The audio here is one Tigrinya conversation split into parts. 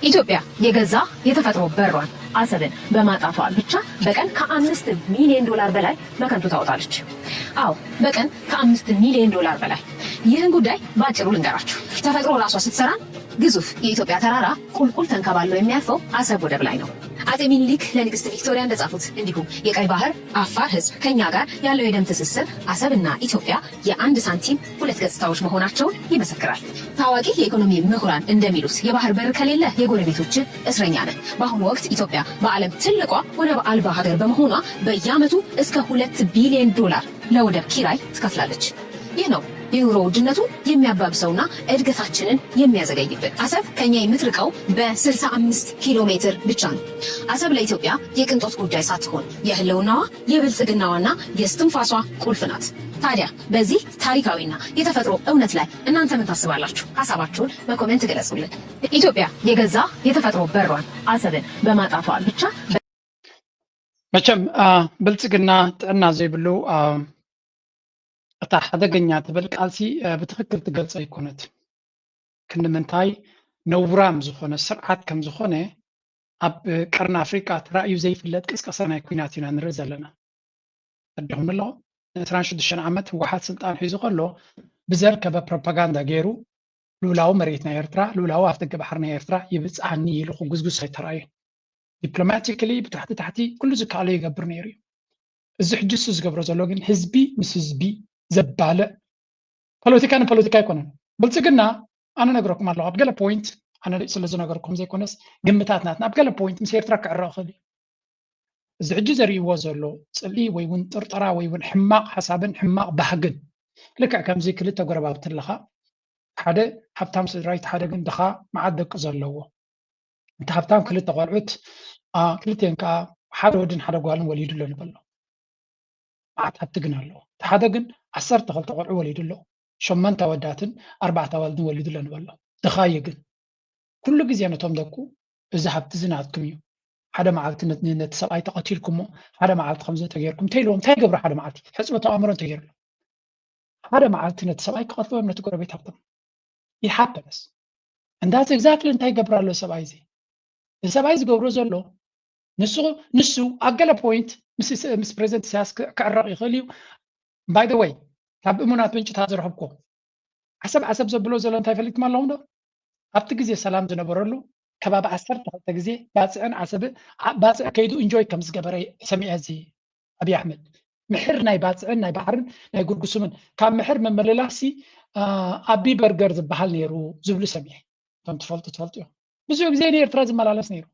ኢትዮጵያ የገዛ የተፈጥሮ በሯን አሰብን በማጣቷ ብቻ በቀን ከአምስት ሚሊዮን ዶላር በላይ በከንቱ ታወጣለች። አዎ፣ በቀን ከአምስት ሚሊዮን ዶላር በላይ። ይህን ጉዳይ በአጭሩ ልንገራችሁ። ተፈጥሮ ራሷ ስትሰራን ግዙፍ የኢትዮጵያ ተራራ ቁልቁል ተንከባሎ የሚያርፈው አሰብ ወደብ ላይ ነው። አጼ ሚኒሊክ ለንግስት ቪክቶሪያ እንደጻፉት፣ እንዲሁም የቀይ ባህር አፋር ህዝብ ከኛ ጋር ያለው የደም ትስስር አሰብና ኢትዮጵያ የአንድ ሳንቲም ሁለት ገጽታዎች መሆናቸውን ይመሰክራል። ታዋቂ የኢኮኖሚ ምሁራን እንደሚሉት፣ የባህር በር ከሌለ የጎረቤቶች እስረኛ ነህ። በአሁኑ ወቅት ኢትዮጵያ በዓለም ትልቋ ወደብ አልባ ሀገር በመሆኗ በየዓመቱ እስከ ሁለት ቢሊዮን ዶላር ለወደብ ኪራይ ትከፍላለች። ይህ ነው የኑሮ ውድነቱ የሚያባብሰውና እድገታችንን የሚያዘገይብን። አሰብ ከኛ የምትርቀው በ65 ኪሎ ሜትር ብቻ ነው። አሰብ ለኢትዮጵያ የቅንጦት ጉዳይ ሳትሆን የህልውናዋ፣ የብልጽግናዋና የስትንፋሷ ቁልፍ ናት። ታዲያ በዚህ ታሪካዊና የተፈጥሮ እውነት ላይ እናንተ ምን ታስባላችሁ? ሀሳባችሁን በኮሜንት ግለጹልን። ኢትዮጵያ የገዛ የተፈጥሮ በሯን አሰብን በማጣቷ ብቻ መቸም ብልጽግና ጥዕና ዘይብሉ፣ እታ ሓደገኛ ትብል ቃልሲ ብትኽክል ትገልጸ ኣይኮነት። ክንዲ ምንታይ ነውራም ዝኾነ ስርዓት ከም ዝኾነ ኣብ ቀርኒ ኣፍሪቃ ተራእዩ ዘይፍለጥ ቅስቀሳ ናይ ኲናት ኢና ንርኢ ዘለና። ተረዲኹም ኣለኹም? ን26 ዓመት ህወሓት ስልጣን ሒዙ ከሎ ብዘርከበ ፕሮፓጋንዳ ገይሩ ልኡላዊ መሬት ናይ ኤርትራ፣ ልኡላዊ ኣፍደገ ባሕሪ ናይ ኤርትራ ይብጽሓኒ ኢሉ ክጉዝጉዝ ኣይተራእየን። ዲፕሎማቲካሊ ብታሕቲ ታሕቲ ኩሉ ዝከኣሎ ይገብር ነይሩ እዩ። እዚ ሕጂ እሱ ዝገብሮ ዘሎ ግን ህዝቢ ምስ ህዝቢ ዘባልዕ ፖለቲካ ንፖለቲካ ኣይኮነን። ብልጽግና ኣነ ነግረኩም ኣለኹ ኣብ ገለ ፖይንት ኣነ ስለ ዝነገርኩም ዘይኮነስ ግምታት ናትና ኣብ ገለ ፖይንት ምስ ኤርትራ ክዕረቕ ይኽእል እዩ። እዚ ሕጂ ዘርእይዎ ዘሎ ጽልኢ ወይ እውን ጥርጠራ ወይ እውን ሕማቕ ሓሳብን ሕማቕ ባህግን ልክዕ ከምዚ ክልተ ጎረባብቲ ኣለኻ ሓደ ሃብታም ስድራይት ሓደ ግን ድኻ መዓት ደቂ ዘለዎ እቲ ሃብታም ክልተ ቆልዑት ክልቲአን ከዓ ሓደ ወድን ሓደ ጓልን ወሊዱ ኣሎ ንበሎ። መዓት ሃብቲ ግን ኣለዎ። እቲ ሓደ ግን ዓሰርተ ክልተ ቆልዑ ወሊዱ ኣሎ። ሸመንተ ኣወዳትን ኣርባዕተ ኣዋልድን ወሊዱ ኣሎ ንበሎ። ድኻ እዩ ግን ኩሉ ግዜ ነቶም ደቁ እዚ ሃብቲ እዚ ናትኩም እዩ። ሓደ መዓልቲ ነቲ ሰብኣይ ተቐቲልኩሞ፣ ሓደ መዓልቲ ከምዚ ተገይርኩም እንተኢልዎም እንታይ ይገብሩ? ሓደ መዓልቲ ሕፅበቱ ኣእምሮ እንተገይሩ ሓደ መዓልቲ ነቲ ሰብኣይ ክቐትልዎ እዮም ነቲ ጎረቤት ሃብቶም። ይሓበነስ እንዳዚ ኤግዛክትሊ እንታይ ይገብር ኣሎ ሰብኣይ እዚ እዚ ሰብኣይ ዝገብሮ ዘሎ ንሱ ንሱ ኣብ ገለ ፖይንት ምስ ፕሬዚደንት ኢሳያስ ክዕረቕ ይኽእል እዩ። ባይ ወይ ካብ እሙናት ምንጭታት ዝረኸብኮ ዓሰብ ዓሰብ ዘብሎ ዘሎ እንታይ ፈሊጥኩም ኣለኹም ዶ? ኣብቲ ግዜ ሰላም ዝነበረሉ ከባቢ ዓሰርተ ክልተ ግዜ ባፅዕን ዓሰብ ባፅዕ ከይዱ ኢንጆይ ከም ዝገበረ ሰሚዐ እዚ ኣብይ ኣሕመድ ምሕር ናይ ባፅዕን ናይ ባሕርን ናይ ጉርጉሱምን ካብ ምሕር ምምልላስ ሲ ኣቢ በርገር ዝበሃል ነይሩ ዝብሉ ሰሚዐ። እቶም ትፈልጡ ትፈልጡ እዮም። ብዙሕ ግዜ ንኤርትራ ዝመላለስ ነይሩ።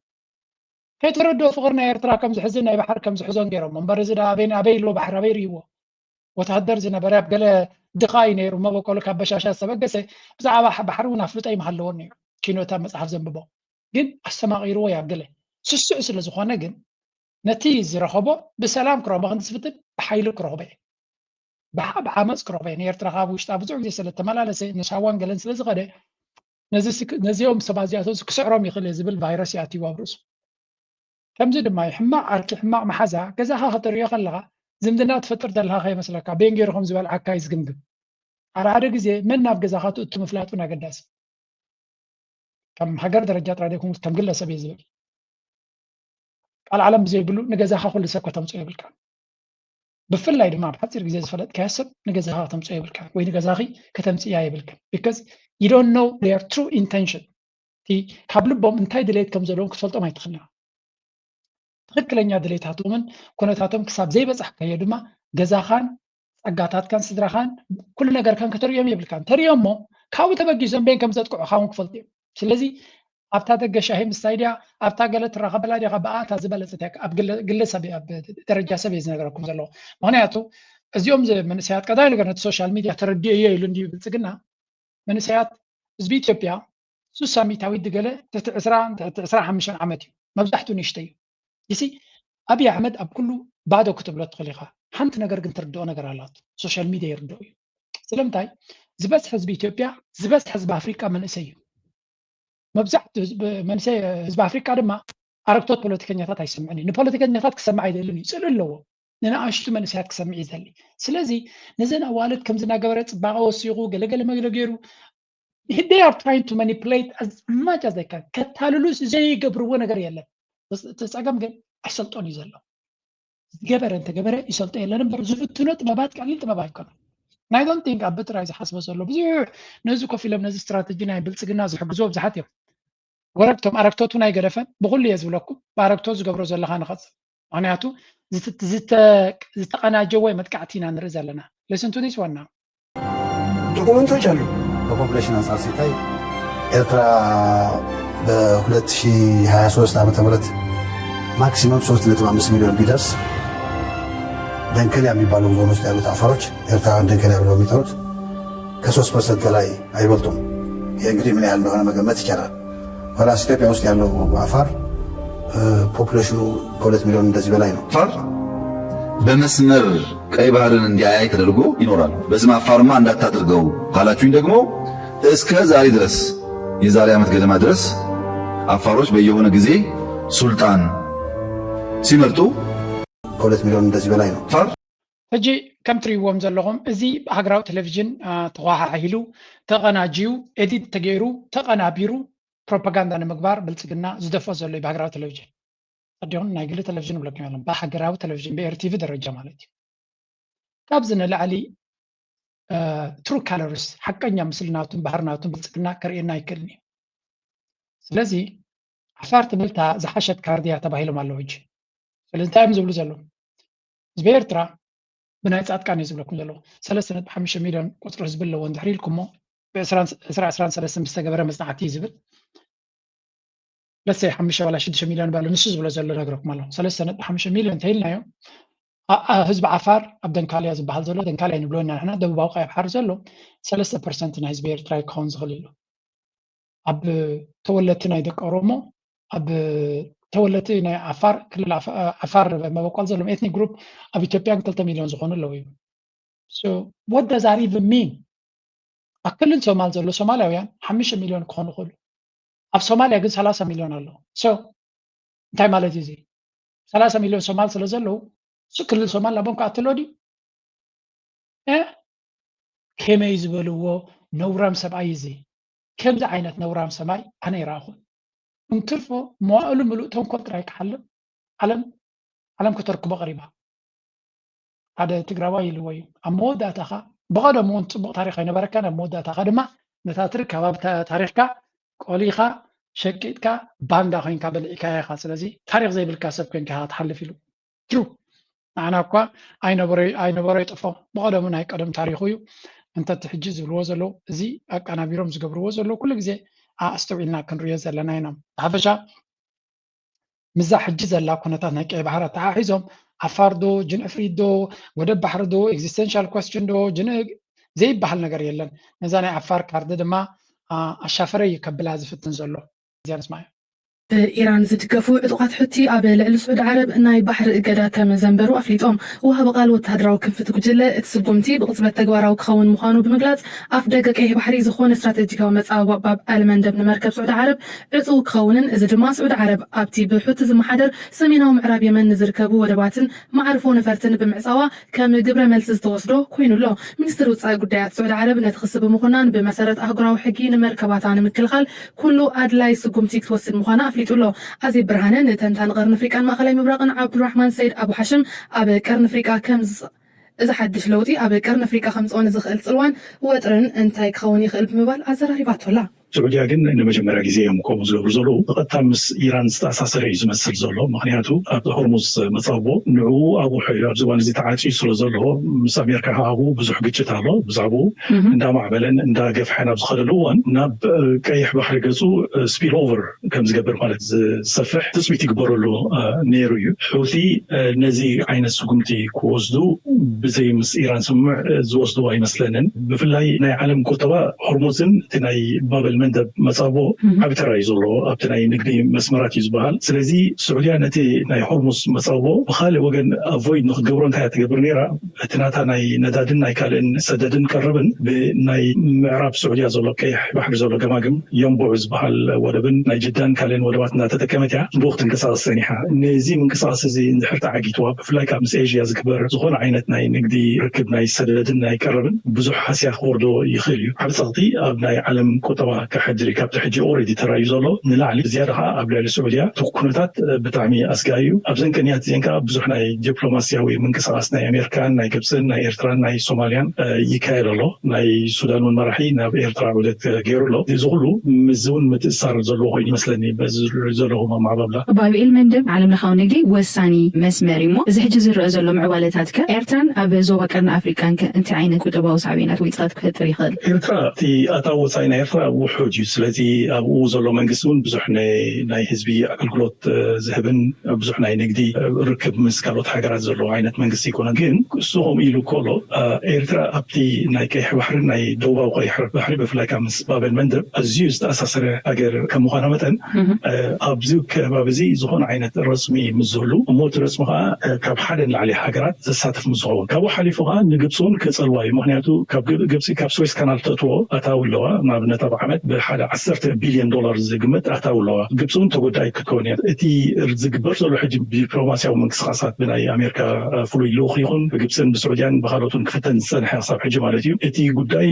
ከይተረድኦ ፍቕሪ ናይ ኤርትራ ከም ዝሕዝን ናይ ባሕሪ ከም ዝሕዞን ገይሮሞ እምበር እዚ ኣበይ ኣበይ ኢልዎ ባሕሪ ኣበይ ርእይዎ ወታደር ዝነበረ ኣብ ገለ ድኻ እዩ ነይሩ መበቆሉ ካብ በሻሻ ዝተበገሰ ብዛዕባ ባሕሪ እውን ኣፍልጦ ይምሃለዎ ነይሩ ኪኖታ መፅሓፍ ዘንብቦ ግን ኣስተማቒርዎ እዩ ኣብ ገለ ስሱዕ ስለ ዝኾነ ግን ነቲ ዝረኸቦ ብሰላም ክረኽቦ ክንዲ ዝፍትን ብሓይሊ ክረኽቦ እየ ብሓ ብዓመፅ ክረኽቦ እየ ንኤርትራ ካብ ውሽጣ ብዙሕ ግዜ ስለ ተመላለሰ ንሳዋን ገለን ስለ ዝኸደ ነዚኦም ሰባት እዚኣቶም ክስዕሮም ይኽእል እየ ዝብል ቫይረስ ይኣትይዎ ኣብ ርእሱ ከምዚ ድማ እዩ ሕማቕ ዓርኪ ሕማቕ መሓዛ ገዛኻ ከተርእዮ ከለኻ ዝምድና ትፈጥር ዘለኻ ከይመስለካ ቤን ገይሩ ከም ዝበልዓካ እዩ ዝግምግም ሓደ ሓደ ግዜ መን ናብ ገዛኻ ትእቱ ምፍላጥ እውን ኣገዳሲ ከም ሃገር ደረጃ ጥራይ ዘይኮንኩስ ከም ግለሰብ እየ ዝብል ቃል ዓለም ብዘይብሉ ንገዛኻ ኩሉ ሰብ ከተምፅኦ የብልካን ብፍላይ ድማ ኣብ ሓፂር ግዜ ዝፈለጥካዮ ሰብ ንገዛኻ ከተምፅኦ የብልካን ወይ ንገዛኺ ከተምፅእያ የብልክን because you don't know their true intention እቲ ካብ ልቦም እንታይ ድሌት ከም ዘለዎም ክትፈልጦም ኣይትኽእልን ትኽክለኛ ድሌታቶምን ኩነታቶም ክሳብ ዘይበፃሕካዮ ድማ ገዛኻን ፀጋታትካን ስድራኻን ኩሉ ነገርካን ከተርእዮም የብልካን ተርእዮሞ ካብኡ ተበጊሶም ቤን ከም ዘጥቅዑኻ እውን ክፈልጡ እዮም ስለዚ ኣብታ ደገ ሻሂ ምስታይ ድያ ኣብታ ገለ ትራኸበላ ዲኻ ብኣታ ዝበለፀት እያ ኣብ ግለሰብ ኣብ ደረጃ ሰብ እየ ዝነገረኩም ዘለኹ ምክንያቱ እዚኦም መንእሰያት ቀዳይ ነገር ነቲ ሶሻል ሚድያ ተረዲኦዮ ኢሉ እንድዩ ብልፅግና መንእሰያት ህዝቢ ኢትዮጵያ ሱሳ ሚታዊት ድገለ ትሕቲ ዕስራ ትሕቲ ዕስራ ሓሙሽተ ዓመት እዩ መብዛሕትኡ ንእሽተይ እዩ ይሲ ኣብይ ኣሕመድ ኣብ ኩሉ ባዶ ክትብሎ ትኽእል ኢኻ ሓንቲ ነገር ግን ትርድኦ ነገር ኣላት ሶሻል ሚድያ ይርድኦ እዩ ስለምንታይ ዝበዝሐ ህዝቢ ኢትዮጵያ ዝበዝሐ ህዝቢ ኣፍሪቃ መንእሰይ እዩ መብዛሕትኡ መንእሰይ ህዝቢ ኣፍሪቃ ድማ ኣረግቶት ፖለቲከኛታት ኣይሰምዕን እዩ ንፖለቲከኛታት ክሰምዕ ኣይደልን እዩ ፅልኢ ኣለዎ ንንኣሽቱ መንእሰያት ክሰምዕ ይደሊ ስለዚ ነዘን ኣዋልድ ከምዚ እናገበረ ፅባቐ ወሲኹ ገለገለ መግለ ገይሩ they are trying to manipulate as much as they can። ከታልሉ ዘይገብርዎ ነገር የለን። እቲ ጸገም ግን ኣይሰልጦን እዩ ዘሎ። ዝገበረ እንተገበረ ይሰልጦ የለን እምበር ዝፍትኖ ጥበባት ቀሊል ጥበብ ኣይኮነን። ናይ ዶንት ቲንክ ኣብ ጥራይ ዝሓስቦ ዘሎ ብዙሕ ነዚ ኮፍ ኢሎም ነዚ ስትራተጂ ናይ ብልጽግና ዝሕግዝዎ ብዙሓት እዮም። ወረድቶም ኣረግቶቱ ናይ ገደፈን ብኩሉ እየ ዝብለኩም ብኣረግቶ ዝገብሮ ዘለካ ንኸጽል ምክንያቱ ዝተቀናጀወ መጥቃዕቲ ኢና ንርኢ ዘለና። Listen to this one now። ዶኩመንቶች አሉ። በፖፕሌሽን አንጻር ሲታይ ኤርትራ በ2023 ዓመተ ምህረት ማክሲመም 3.5 ሚሊዮን ቢደርስ ደንከሊያ የሚባለው ዞን ውስጥ ያሉት አፋሮች ኤርትራውያን ደንከሊያ ብለው የሚጠሩት ከ3 ፐርሰንት በላይ አይበልጡም። ይህ እንግዲህ ምን ያህል እንደሆነ መገመት ይቻላል። ራስ ኢትዮጵያ ውስጥ ያለው አፋር ፖፕሌሽኑ ከሁለት ሚሊዮን እንደዚህ በላይ ነው። አፋር በመስመር ቀይ ባህርን እንዲያያይ ተደርጎ ይኖራል። በስም አፋርማ እንዳታደርገው ካላችሁኝ ደግሞ እስከ ዛሬ ድረስ የዛሬ ዓመት ገደማ ድረስ አፋሮች በየሆነ ጊዜ ሱልጣን ሲመርጡ ከሁለት ሚሊዮን እንደዚህ በላይ ነው። አፋር ሕጂ ከም ትሪእዎም ዘለኹም እዚ ሃገራዊ ቴሌቪዥን ተኸሓሒሉ ተቐናጅዩ ኤዲት ተገይሩ ተቐናቢሩ ፕሮፓጋንዳ ንምግባር ብልፅግና ዝደፎ ዘሎ እዩ ብሃገራዊ ቴሌቪዥን። ኣዲኹም ናይ ግሊ ቴሌቪዥን ብለኩም ያለን ብሃገራዊ ቴሌቪዥን ብኤርቲቪ ደረጃ ማለት እዩ። ካብዚ ንላዕሊ ትሩ ካለርስ ሓቀኛ ምስሊ ናቱን ባህሪ ናቱን ብልፅግና ከርእየና ኣይክእልን እዩ። ስለዚ ዓፋር ትብል እታ ዝሓሸት ካርድ እያ ተባሂሎም ኣለዉ ሕጂ። ስለዚ እንታይ እዮም ዝብሉ ዘለዉ? ህዝቢ ኤርትራ ብናይ ጻድቃን እዩ ዝብለኩም ዘለዉ። ሰለስተ ነጥቢ ሓሙሽተ ሚልዮን ቁጽሪ ህዝቢ ኣለዎ እንድሕር ኢልኩሞ ብ2023 ዝተገበረ መጽናዕቲ እዩ ዝብል። ለሰይ ሓሙሽተ ዋላ ሽዱሽተ ሚልዮን ባሉ ንሱ ዝብሎ ዘሎ ነግረኩም ኣለኹ። ሰለስተ ነጥቢ ሓሙሽተ ሚልዮን እንተኢልናዮ ህዝቢ ዓፋር ኣብ ደንካልያ ዝበሃል ዘሎ ደንካልያ ንብሎ ኢና ንሕና ደቡባዊ ቀይ ባሕሪ ዘሎ ሰለስተ ፐርሰንት ናይ ህዝቢ ኤርትራ ክኸውን ዝኽእል ኢሉ ኣብ ተወለድቲ ናይ ደቂ ኦሮሞ ኣብ ተወለድቲ ናይ ዓፋር ክልል ዓፋር መበቆል ዘለዎም ኤትኒክ ግሩፕ ኣብ ኢትዮጵያ ክልተ ሚልዮን ዝኾኑ ኣለዉ እዩ። What does that even mean? ኣብ ክልል ሶማል ዘሎ ሶማላውያን ሓሙሽተ ሚልዮን ክኾኑ ይኽእሉ። ኣብ ሶማልያ ግን ሰላሳ ሚልዮን ኣለዉ። እንታይ ማለት እዩ እዚ? ሰላሳ ሚልዮን ሶማል ስለ ዘለዉ እሱ ክልል ሶማል ናቦም ክኣትሎ ድዩ? ከመይ ዝበልዎ ነውራም ሰብኣይ እዚ? ከምዚ ዓይነት ነውራም ሰብኣይ ኣነ ይረኣኹ። እንትርፎ መዋእሉ ምሉእ ተንኮል ጥራይ ክሓልም ዓለም ዓለም ከተርክቦ ቀሪባ። ሓደ ትግራዋይ ኢልዎ እዩ ኣብ መወዳእታኻ ብቐደሙ እውን ፅቡቕ ታሪክ ኣይነበረካን ኣብ መወዳእታኻ ድማ ነታ ትርከብ ኣብ ታሪክካ ቆሊኻ ሸቂጥካ ባንዳ ኮይንካ በልዒካያ ኢኻ። ስለዚ ታሪክ ዘይብልካ ሰብ ኮይንካ ኢኻ ትሓልፍ ኢሉ። ትሩ ንዓና እኳ ኣይነበሮ ይጥፎ ብቐደሙ ናይ ቀደም ታሪኩ እዩ። እንተ እቲ ሕጂ ዝብልዎ ዘለዉ እዚ ኣቀናቢሮም ዝገብርዎ ዘለዉ ኩሉ ግዜ ኣስተውዒልና ክንሪኦ ዘለና ኢና። ብሓፈሻ ምዛ ሕጂ ዘላ ኩነታት ናይ ቀይ ባሕሪ ኣተሓሒዞም ዓፋር ዶ ጅንዕፍሪት ዶ ወደብ ባሕሪ ዶ existential question ዶ ጅንእ ዘይበሃል ነገር የለን። ነዛ ናይ ዓፋር ካርዲ ድማ ኣሻፈረ እዩ ከብላ ዝፍትን ዘሎ። እዚኣ ንስማያ። ብኢራን ዝድገፉ ዕጡቓት ሑቲ ኣብ ልዕሊ ስዑዲ ዓረብ ናይ ባሕሪ እገዳ ከም ዘንበሩ ኣፍሊጦም። ወሃቢ ቃል ወተሃደራዊ ክንፊ እቲ ጉጅለ እቲ ስጉምቲ ብቕጽበት ተግባራዊ ክኸውን ምዃኑ ብምግላጽ ኣፍ ደገ ቀይሕ ባሕሪ ዝኾነ ስትራተጂካዊ መጻወባ ባብ ኣልመንደብ ንመርከብ ስዑዲ ዓረብ ዕጹው ክኸውንን እዚ ድማ ስዑዲ ዓረብ ኣብቲ ብሑቲ ዝመሓደር ሰሜናዊ ምዕራብ የመን ንዝርከቡ ወደባትን መዓርፎ ነፈርትን ብምዕጻዋ ከም ግብረ መልሲ ዝተወስዶ ኮይኑ ኣሎ። ሚኒስትር ውጻኢ ጉዳያት ስዑዲ ዓረብ ነቲ ክሲ ብምኹናን ብመሰረት ኣህጉራዊ ሕጊ ንመርከባታ ንምክልኻል ኩሉ ኣድላይ ስጉምቲ ክትወስድ ምዃና ኣፍሊጡ ኣሎ። ኣዜብ ብርሃነ ንተንታኒ ቀርኒ ኣፍሪቃን ማእኸላይ ምብራቕን ዓብዱራሕማን ሰይድ ኣቡ ሓሽም ኣብ ቀርኒ ኣፍሪቃ ከም እዚ ሓድሽ ለውጢ ኣብ ቀርኒ ኣፍሪቃ ከምፅኦ ንዝኽእል ፅልዋን ወጥርን እንታይ ክኸውን ይኽእል ብምባል ኣዘራሪባቶ ኣላ። ስዑድያ ግን ንመጀመርያ ግዜ እዮም ከምኡ ዝገብሩ ዘለዉ። ብቐጥታ ምስ ኢራን ዝተኣሳሰረ እዩ ዝመስል ዘሎ። ምኽንያቱ ኣብ ሆርሙዝ መፃቦ ንዕኡ ኣብኡ ሕሉ ኣብዚ እዋን እዚ ተዓፅዩ ስለ ዘሎ ምስ ኣሜሪካ ከዓ ኣብኡ ብዙሕ ግጭት ኣሎ። ብዛዕባኡ እንዳማዕበለን እንዳገፍሐን ኣብ ዝኸደሉ እዋን ናብ ቀይሕ ባሕሪ ገፁ ስፒል ኦቨር ከም ዝገብር ማለት ዝሰፍሕ ትፅቢት ይግበረሉ ነይሩ እዩ። ሑቲ ነዚ ዓይነት ስጉምቲ ክወስዱ ብዘይ ምስ ኢራን ስምምዕ ዝወስድዎ ኣይመስለንን። ብፍላይ ናይ ዓለም ቁጠባ ሆርሙዝን እቲ ናይ ባበል መደብ መጻቦ ዓቢ ተራ እዩ ዘለዎ ኣብቲ ናይ ንግዲ መስመራት እዩ ዝበሃል። ስለዚ ስዑድያ ነቲ ናይ ሆርሙስ መጻቦ ብኻልእ ወገን ኣቮይድ ንክትገብሮ እንታይ እያ ትገብር ነይራ? እቲ ናታ ናይ ነዳድን ናይ ካልእን ሰደድን ቀረብን ብናይ ምዕራብ ስዑድያ ዘሎ ቀይሕ ባሕሪ ዘሎ ገማግም የንቡዕ ዝበሃል ወደብን ናይ ጅዳን ካልእን ወደባት እናተጠቀመት እያ ብኡ ክትንቀሳቐስ ጸኒሓ። ነዚ ምንቅስቓስ እዚ እንድሕር ተዓጊትዋ ብፍላይ ካብ ምስ ኤዥያ ዝግበር ዝኾነ ዓይነት ናይ ንግዲ ርክብ ናይ ሰደድን ናይ ቀረብን ብዙሕ ሃስያ ክወርዶ ይኽእል እዩ። ዓቢ ጸቕጢ ኣብ ናይ ዓለም ቁጠባ ከሕድር እዩ። ካብቲ ሕጂ ኦልሬዲ ተራእዩ ዘሎ ንላዕሊ ብዝያዳ ከዓ ኣብ ልዕሊ ስዑድያ እቲ ኩነታት ብጣዕሚ ኣስጋኢ እዩ። ኣብዘን ቅንያት እዚአን ከዓ ብዙሕ ናይ ዲፕሎማስያዊ ምንቅስቃስ ናይ ኣሜሪካን ናይ ግብፅን ናይ ኤርትራን ናይ ሶማልያን ይካየድ ኣሎ። ናይ ሱዳን እውን መራሒ ናብ ኤርትራ ዑደት ገይሩ ኣሎ። እዚ ኩሉ ምስዚ እውን ምትእሳር ዘለዎ ኮይኑ ይመስለኒ በዚ ዘለኹም ኣመዓባብላ። ባብኤል መንደብ ዓለም ለኻዊ ንግዲ ወሳኒ መስመር እዩ እሞ እዚ ሕጂ ዝረአ ዘሎ ምዕባለታት ከ ኤርትራን ኣብ ዞባ ቀርኒ ኣፍሪቃን ከ እንታይ ዓይነት ቁጠባዊ ሳዕቤናት ወይ ጸቕጢ ክፈጥር ይኽእል? ኤርትራ እቲ ኣታዊ ወጻኢ ናይ ኤርትራ ውሑድ እዩ። ስለዚ ኣብኡ ዘሎ መንግስቲ እውን ብዙሕ ናይ ህዝቢ ኣገልግሎት ዝህብን ብዙሕ ናይ ንግዲ ርክብ ምስ ካልኦት ሃገራት ዘለዎ ዓይነት መንግስቲ ይኮነ። ግን እሱ ከምኡ ኢሉ ከሎ ኤርትራ ኣብቲ ናይ ቀይሕ ባሕሪ ናይ ደቡባዊ ቀይሕ ባሕሪ ብፍላይ ካብ ምስ ባበል መንደብ ኣዝዩ ዝተኣሳሰረ ሃገር ከም ምኳና መጠን ኣብዚ ከባቢ እዚ ዝኾነ ዓይነት ረፅሚ ምስ ዝህሉ እሞ እቲ ረፅሚ ከዓ ካብ ሓደ ንላዕሊ ሃገራት ዘሳትፍ ምስ ዝኸውን ካብኡ ሓሊፉ ከዓ ንግብፂ እውን ክፀልዋ እዩ። ምክንያቱ ካብ ግብፂ ካብ ስዌስ ካናል ተእትዎ ኣታዊ ኣለዋ። ንኣብነት ኣብ ዓመት ብሓደ ዓሰርተ ቢልዮን ዶላር ዝግመት ኣታዊ ኣለዋ። ግብፂ እውን ተጎዳኢት ክትከውን እያ። እቲ ዝግበር ዘሎ ሕጂ ዲፕሎማስያዊ ምንቅስቃሳት ብናይ ኣሜሪካ ፍሉይ ልኡኽ ይኹን ብግብፅን ብስዑድያን ብካልኦትን ክፍተን ዝፀንሐ ክሳብ ሕጂ ማለት እዩ። እቲ ጉዳይ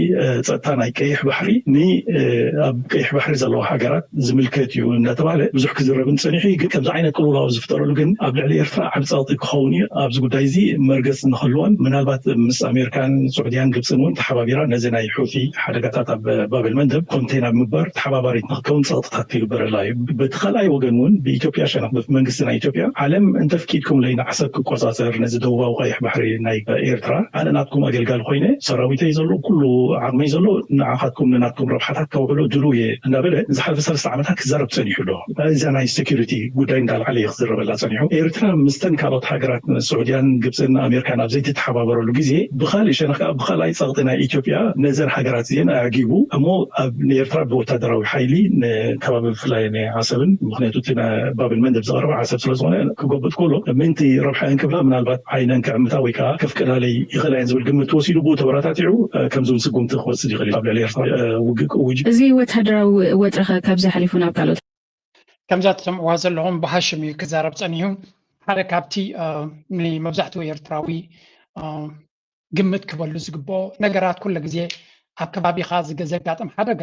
ፀጥታ ናይ ቀይሕ ባሕሪ ንኣብ ቀይሕ ባሕሪ ዘለዋ ሃገራት ዝምልከት እዩ እናተባሃለ ብዙሕ ክዝረብን ፀኒሑ እዩ። ግን ከምዚ ዓይነት ቅልውላው ዝፍጠረሉ ግን ኣብ ልዕሊ ኤርትራ ዓቢ ፀቕጢ ክኸውን እዩ። ኣብዚ ጉዳይ እዚ መርገፂ ንክህልዎን ምናልባት ምስ ኣሜሪካን ስዑድያን ግብፅን እውን ተሓባቢራ ነዚ ናይ ሑቲ ሓደጋታት ኣብ ባብል መንደብ ኮንቴን ኣብ ምግባር ተሓባባሪት ንክትከውን ፀቕጥታት ይግበረላ እዩ። በቲ ካልኣይ ወገን እውን ብኢትዮጵያ ሸነኽ መንግስቲ ናይ ኢትዮጵያ ዓለም እንተፍቂድኩምለይ ንዓሰብ ክቆፃፀር ነዚ ደቡባዊ ቀይሕ ባሕሪ ናይ ኤርትራ ኣነ ናትኩም ኣገልጋሊ ኮይነ ሰራዊተይ ዘሎ ኩሉ ዓቕመይ ዘሎ ንዓኻትኩም ንናትኩም ረብሓታት ከውዕሎ ድሉው እየ እናበለ ንዝሓለፈ ሰለስተ ዓመታት ክዛረብ ፀኒሑ ኣሎ። እዛ ናይ ሴኩሪቲ ጉዳይ እንዳልዓለ እዩ ክዝረበላ ፀኒሑ። ኤርትራ ምስተን ካልኦት ሃገራት ስዑድያን ግብፅን ኣሜሪካን ኣብ ዘይትተሓባበረሉ ግዜ ብካሊእ ሸነኽ ከዓ ብካልኣይ ፀቕጢ ናይ ኢትዮጵያ ነዘን ሃገራት እዚአን ኣዕጊቡ እሞ ኣብ ንኤርትራ ብወታደራዊ ሓይሊ ንከባቢ ብፍላይ ንዓሰብን ምክንያቱ እቲ ባብል መንደብ ዝቐረበ ዓሰብ ስለዝኾነ ክጎብጥ ከሎ ምንቲ ረብሓ እንክብላ ምናልባት ዓይነን ክዕምታ ወይ ከዓ ከፍቅዳለይ ይኽእላ እየን ዝብል ግምት ተወሲዱ ብኡ ተበረታቲዑ ከምዚ እውን ስጉምቲ ክወስድ ይኽእል እዩ ኣብ ልዕሊ ኤርትራ ውግእ ክእውጅ። እዚ ወታደራዊ ወጥረኸ ካብዚ ሓሊፉ ናብ ካልኦት ከምዛ ትሰምዕዋ ዘለኹም ብሃሽም እዩ ክዛረብ ጸኒሑ። ሓደ ካብቲ ንመብዛሕትኡ ኤርትራዊ ግምት ክበሉ ዝግብኦ ነገራት ኩሉ ግዜ ኣብ ከባቢኻ ዘጋጥም ሓደጋ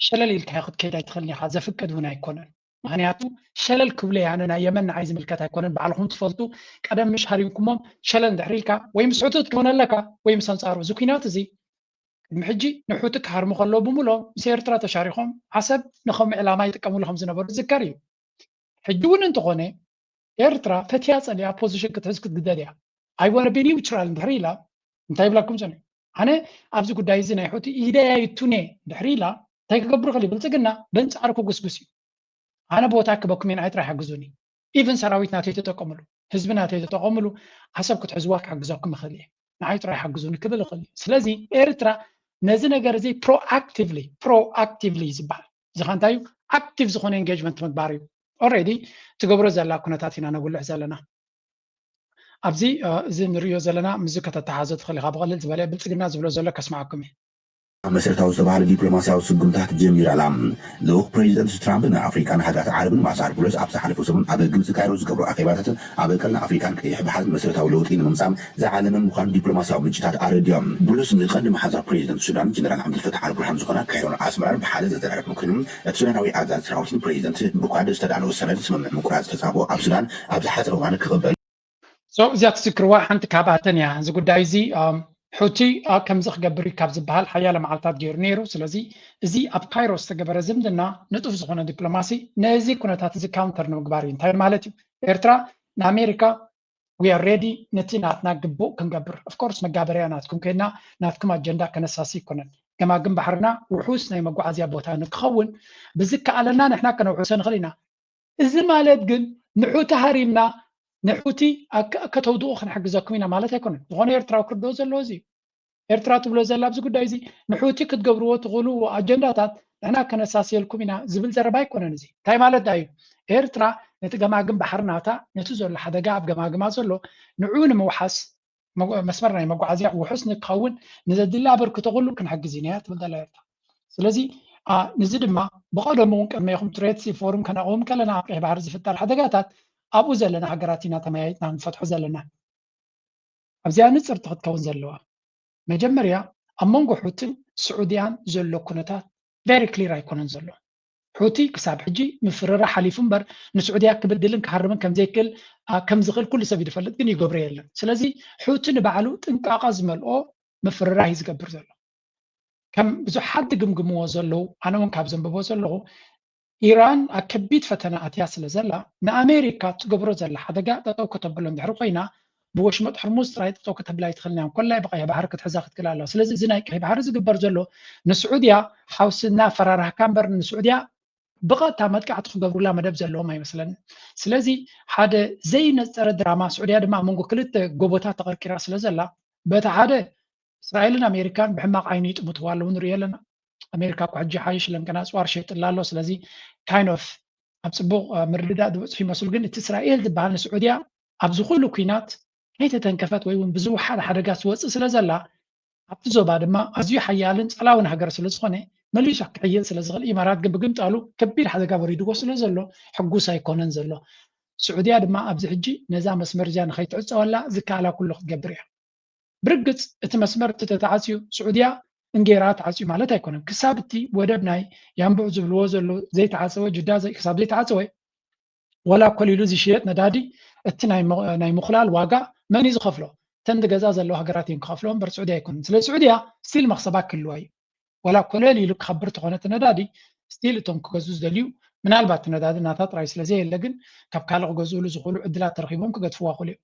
ሸለል ኢልካዮ ክትከይድ ኣይትኽእልን ኢኻ። ዘፍቅድ እውን ኣይኮነን። ምክንያቱ ሸለል ክብሉ ኣነ ናይ የመን ንዓይ ዝምልከት ኣይኮነን። ባዕልኹም ትፈልጡ። ቀደም ምሽ ሃሪምኩሞም ሸለል እንድሕር ኢልካ ወይ ምስ ሕቱት ክኾነ ኣለካ ወይ ምስ ኣንጻሩ። እዚ ኩናት እዚ ቅድሚ ሕጂ ንሑቲ ክሃርሙ ከለዉ ብምሎ ምስ ኤርትራ ተሻሪኾም ዓሰብ ንኸምኡ ዕላማ ይጥቀምሉ ከም ዝነበሩ ዝዝከር እዩ። ሕጂ እውን እንተኾነ ኤርትራ ፈትያ ጸሊኣ ፖዚሽን ክትሕዝ ክትግደድ እያ። I wanna be neutral እንድሕር ኢላ እንታይ ይብላኩም ጸኒሑ? ኣነ ኣብዚ ጉዳይ እዚ ናይ ሑቲ ኢደይ ኣይእቱን እየ እንድሕር ኢላ እንታይ ክገብር ይኽእል እዩ? ብልጽግና በንጻሩ ክጉስጉስ እዩ። ኣነ ቦታ ክበኩም እየ ንዓይ ጥራይ ሓግዙኒ። ኢቭን ሰራዊት ናተይ ተጠቀምሉ፣ ህዝቢ ናተይ ተጠቀምሉ፣ ዓሰብ ክትሕዝዋ ክሕግዘኩም እኽእል እየ። ንዓይ ጥራይ ሓግዙኒ ክብል እኽእል እየ። ስለዚ ኤርትራ ነዚ ነገር እዚ ፕሮኣክቲቭሊ ፕሮኣክቲቭሊ ዝበሃል እዚ ከ እንታይ እዩ? ኣክቲቭ ዝኾነ ኤንጌጅመንት ምግባር እዩ። ኦልሬዲ ትገብሮ ዘላ ኩነታት ኢና ነጉልሕ ዘለና። ኣብዚ እዚ ንርእዮ ዘለና ምስዚ ከተተሓዞ ትኽእል ኢኻ። ብቐልል ዝበለ ብልጽግና ዝብሎ ዘሎ ከስምዓኩም እየ። መሰረታዊ ዝተባህለ ዲፕሎማስያዊ ስጉምታት ጀሚራ ኣላ። ልኡኽ ፕሬዚደንት ትራምፕ ንኣፍሪካን ሃገራት ዓረብን ማሳር ቡሎስ ኣብ ዝሓለፈ ሰሙን ኣብ ግብፂ ካይሮ ዝገብሮ ኣኼባታት ኣብ ቀርኒ ኣፍሪካን ቀይሕ ባሕርን መሰረታዊ ለውጢ ንምምፃእ ዝዓለመ ምዃኑ ዲፕሎማስያዊ ምንጭታት ኣረዲኦም። ቡሎስ ንቀንዲ መሓዛ ፕሬዚደንት ሱዳን ጀነራል ዓብደልፈታሕ ኣልቡርሃን ዝኾና ካይሮን ኣስመራን ብሓደ ዘዘራረበ ኮይኑ እቲ ሱዳናዊ ኣዛዚ ሰራዊትን ፕሬዚደንት ብኳድ ዝተዳለወ ሰነድ ስምምዕ ምቁራፅ ዝተፃብኦ ኣብ ሱዳን ኣብ ዝሓፀረ እዋን ክቕበል እዚኣ ትዝክርዋ ሓንቲ ካብኣተን እያ። እዚ ጉዳይ እዚ ሑቲ ከምዚ ክገብር እዩ ካብ ዝበሃል ሓያለ መዓልታት ገይሩ ነይሩ። ስለዚ እዚ ኣብ ካይሮ ዝተገበረ ዝምድና ንጡፍ ዝኾነ ዲፕሎማሲ ነዚ ኩነታት እዚ ካውንተር ንምግባር እዩ። እንታይ ማለት እዩ? ኤርትራ ንኣሜሪካ we are ready ነቲ ናትና ግቡእ ክንገብር of course መጋበርያ ናትኩም ኮይና ናትኩም ኣጀንዳ ከነሳሲ ኣይኮነን። ገማግም ባሕርና ውሑስ ናይ መጓዓዝያ ቦታ ንክኸውን ብዝከኣለና ንሕና ከነውሕሶ ንኽእል ኢና። እዚ ማለት ግን ንሑቲ ሃሪምና ንሑቲ ከተውድቑ ክንሕግዘኩም ኢና ማለት ኣይኮነን። ዝኾነ ኤርትራዊ ክርድኦ ዘለዎ እዚ እዩ። ኤርትራ ትብሎ ዘላ ኣብዚ ጉዳይ እዚ ንሑቲ ክትገብርዎ ትኽእሉ ኣጀንዳታት ንሕና ከነሳስየልኩም ኢና ዝብል ዘረባ ኣይኮነን። እዚ እንታይ ማለት እዩ? ኤርትራ ነቲ ገማግም ባሕሪ ናታ፣ ነቲ ዘሎ ሓደጋ ኣብ ገማግማ ዘሎ ንዑ ንምውሓስ፣ መስመር ናይ መጓዓዝያ ውሑስ ንክኸውን ንዘድሊ ኣበርክቶ ኩሉ ክንሕግዝ ኢና እያ ትብል ዘላ ኤርትራ። ስለዚ ንዚ ድማ ብቐደሙ እውን ቅድሜኹም ትሬትስ ፎርም ከነቕውም ከለና ኣብ ቀይሕ ባሕሪ ዝፍጠር ሓደጋታት ኣብኡ ዘለና ሃገራት ኢና ተመያይጥና ንፈትሖ ዘለና። ኣብዚኣ ንጽርቲ ክትከውን ዘለዋ፣ መጀመርያ ኣብ መንጎ ሑትን ስዑድያን ዘሎ ኩነታት ቨሪ ክሊር ኣይኮነን ዘሎ። ሑቲ ክሳብ ሕጂ ምፍርራ ሓሊፉ እምበር ንስዑድያ ክብድልን ክሃርምን ከምዘይክእል ከም ዝኽእል ኩሉ ሰብ ይፈልጥ፣ ግን ይገብሮ የለን። ስለዚ ሑቲ ንባዕሉ ጥንቃቐ ዝመልኦ ምፍርራህ እዩ ዝገብር ዘሎ። ከም ብዙሓት ዝግምግምዎ ዘለዉ፣ ኣነ እውን ካብ ዘንብቦ ዘለኹ፣ ኢራን ኣብ ከቢድ ፈተና ኣትያ ስለ ዘላ ንኣሜሪካ ትገብሮ ዘላ ሓደጋ ጠጠው ከተብሎ እንድሕር ኮይና ብወሽመጥ ሕርሙዝ ጥራይ ጠጠው ከተብላ ኣይትኽእልን እያ። እንኮላይ ብቀይሕ ባሕሪ ክትሕዛ ክትክእል ኣለዋ። ስለዚ እዚ ናይ ቀይሕ ባሕሪ ዝግበር ዘሎ ንስዑድያ ሓውሲ እናፈራራህካ እምበር ንስዑድያ ብቐጥታ መጥቃዕቲ ክገብሩላ መደብ ዘለዎም ኣይመስለንን። ስለዚ ሓደ ዘይነፀረ ድራማ፣ ስዑድያ ድማ ኣብ መንጎ ክልተ ጎቦታት ተቐርቂራ ስለ ዘላ በቲ ሓደ እስራኤልን ኣሜሪካን ብሕማቕ ዓይኒ ይጥምትዋ ኣለዉ ንሪኦ ኣለና። ኣሜሪካ እኮ ሕጂ ሓይሽ ለንቀን ኣፅዋር ሸይጥላ ኣሎ። ስለዚ ካይንድ ኦፍ ኣብ ፅቡቕ ምርድዳእ ዝበፅሑ ይመስሉ፣ ግን እቲ እስራኤል ዝበሃል ንስዑድያ ኣብዚ ኩሉ ኩናት ከይተተንከፈት ወይ እውን ብዝወሓደ ሓደጋ ትወፅእ ስለ ዘላ ኣብቲ ዞባ ድማ ኣዝዩ ሓያልን ፀላውን ሃገር ስለ ዝኾነ መሊሱ ክሕይል ስለ ዝኽእል ኢማራት ግን ብግምጣሉ ከቢድ ሓደጋ ወሪድዎ ስለ ዘሎ ሕጉስ ኣይኮነን ዘሎ። ስዑድያ ድማ ኣብዚ ሕጂ ነዛ መስመር እዚኣ ንኸይትዕፀወላ ዝከኣላ ኩሉ ክትገብር እያ። ብርግፅ እቲ መስመር እቲ ተተዓፅዩ ስዑድያ እንጌራ ተዓፅዩ ማለት ኣይኮነን። ክሳብ እቲ ወደብ ናይ ያንቡዕ ዝብልዎ ዘሎ ዘይተዓፀወ፣ ጅዳ ዘይ- ክሳብ ዘይተዓፀወ ወላ ኮሊሉ ዝሽየጥ ነዳዲ እቲ ናይ ሞ- ናይ ምኹላል ዋጋ መን እዩ ዝኸፍሎ? እተን ገዛ ዘለዎ ሃገራት እዮም ክኸፍሎ እምበር ስዑድያ ኣይኮነን። ስለ ስዑድያ ስቲል መኽሰባ ክህልዋ እዩ። ወላ ኮለል ኢሉ ክኸብር ተኾነ እቲ ነዳዲ ስቲል እቶም ክገዝኡ ዝደልዩ ምናልባት እቲ ነዳዲ ናታ ጥራይ ስለ ዘየለ ግን ካብ ካልእ ክገዝኡሉ ዝኽእሉ ዕድላት ተረኺቦም ክገድፍዋ ክእሉ እዮም።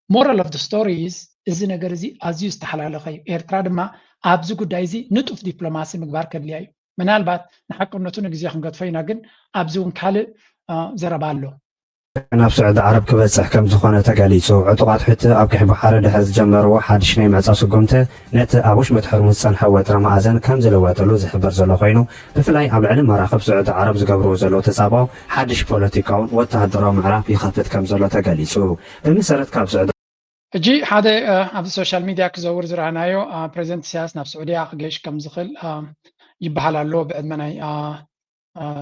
Moral of the story is እዚ ነገር እዚ ኣዝዩ ዝተሓላለኸ እዩ። ኤርትራ ድማ ኣብዚ ጉዳይ እዚ ንጡፍ ዲፕሎማሲ ምግባር ከድልያ እዩ። ምናልባት ንሓቅነቱ ንግዜ ክንገድፎ ኢና፣ ግን ኣብዚ እውን ካልእ ዘረባ ኣሎ። ናብ ስዑዲ ዓረብ ክበጽሕ ከም ዝኾነ ተገሊጹ። ዕጡቓት ሑቲ ኣብ ቀይሕ ባሕሪ ድሕሪ ዝጀመርዎ ሓድሽ ናይ ምዕጻው ስጉምቲ፣ ነቲ ኣብ ወሽመጥ ሕርሙዝ ዝጸንሐ ወጥሪ መኣዘን ከም ዝለወጠሉ ዝሕበር ዘሎ ኮይኑ፣ ብፍላይ ኣብ ልዕሊ መራኽብ ስዑዲ ዓረብ ዝገብርዎ ዘለዉ ተጻብኦ ሓድሽ ፖለቲካውን ወተሃደራዊ ምዕራፍ ይኸፍት ከም ዘሎ ተገሊጹ። ብመሰረት ካብ ስዑዲ ሕጂ ሓደ ኣብዚ ሶሻል ሚድያ ክዘውር ዝረኣናዮ ፕሬዚደንት ኢሳያስ ናብ ስዑድያ ክገይሽ ከም ዝኽእል ይበሃል ኣሎ። ብዕድመ ናይ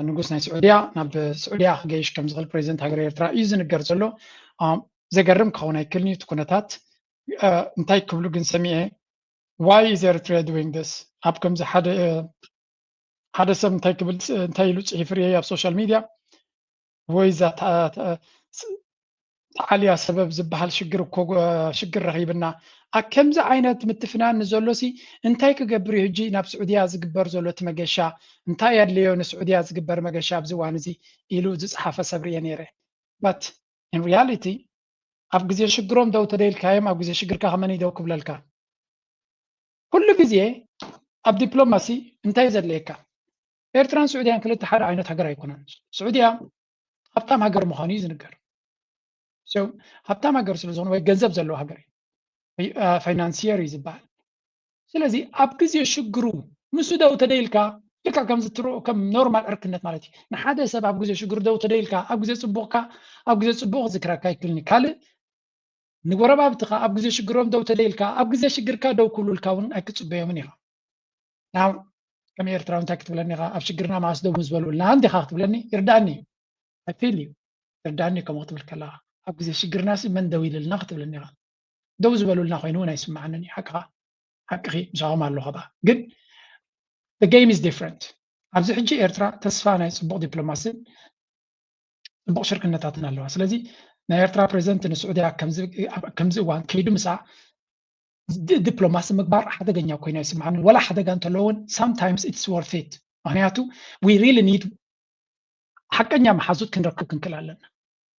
ንጉስ ናይ ስዑድያ ናብ ስዑድያ ክገይሽ ከም ዝኽእል ፕሬዚደንት ሃገር ኤርትራ እዩ ዝንገር ዘሎ። ዘገርም ክኸውን ኣይክእልን እዩ እቲ ኩነታት። እንታይ ክብሉ ግን ሰሚዐ፣ why is Eritrea doing this? ኣብ ከምዚ ሓደ ሓደ ሰብ እንታይ ክብል እንታይ ኢሉ ጽሒፉ ርእየ ኣብ ሶሻል ሚድያ፣ ወይ እዛ ተዓልያ ሰበብ ዝበሃል ሽግር እኮ ሽግር ረኺብና። ኣብ ከምዚ ዓይነት ምትፍናን ንዘሎ ሲ እንታይ ክገብር እዩ ሕጂ ናብ ስዑድያ ዝግበር ዘሎ እቲ መገሻ? እንታይ ኣድለዮ ንስዑድያ ዝግበር መገሻ ኣብዚ እዋን እዚ ኢሉ ዝጸሓፈ ሰብ ርእየ ነይረ። But in reality ኣብ ግዜ ሽግሮም ደው ተደይልካዮም ኣብ ግዜ ሽግርካ ከመን ደው ክብለልካ? ኩሉ ግዜ ኣብ ዲፕሎማሲ እንታይ ዘድለየካ? ኤርትራን ስዑድያን ክልተ ሓደ ዓይነት ሃገር ኣይኮነን። ስዑድያ ሃብታም ሃገር ምዃኑ እዩ ዝንገር። ሃብታም ሃገር ስለ ዝኾነ ወይ ገንዘብ ዘለዎ ሃገር እዩ፣ ፋይናንሲየር እዩ ዝበሃል። ስለዚ ኣብ ግዜ ሽግሩ ምስ ደው ተደይልካ ልክዕ ከምዚ ትርኦ ከም ኖርማል ዕርክነት ማለት እዩ። ንሓደ ሰብ ኣብ ግዜ ሽግሩ ደው ተደይልካ ኣብ ግዜ ጽቡቕካ ኣብ ግዜ ጽቡቕ ክዝክረካ ኣይክእልን እዩ። ካልእ ንጎረባብትኻ ኣብ ግዜ ሽግሮም ደው ተደይልካ ኣብ ግዜ ሽግርካ ደው ክብሉልካ እውን ኣይክጽበዮምን ኢኻ። ናው ከም ኤርትራዊ እንታይ ክትብለኒ ኢኻ? ኣብ ሽግርና መዓስ ደው ምስ በሉልና እንዲኻ ክትብለኒ ይርዳእኒ እዩ። I feel you። ይርዳእኒ ከምኡ ክትብል ከለኻ ኣብ ግዜ ሽግርና ሲ መን ደው ኢልልና ክትብለኒ ኢኻ። ደው ዝበሉልና ኮይኑ እውን ኣይስምዓንን እዩ። ሓቅኻ ሓቅኺ ምሳኹም ኣለኹ ከኣ ግን the game is different። ኣብዚ ሕጂ ኤርትራ ተስፋ ናይ ጽቡቕ ዲፕሎማስን ጽቡቕ ሽርክነታትን ኣለዋ። ስለዚ ናይ ኤርትራ ፕሬዚደንት ንስዑድያ ከምዚ እዋን ከይዱ ምሳ ዲፕሎማሲ ምግባር ሓደገኛ ኮይኑ ኣይስምዓንን። ወላ ሓደጋ እንተለዎ እውን sometimes it's worth it። ምክንያቱ we really need ሓቀኛ መሓዙት ክንረክብ ክንክእል ኣለና።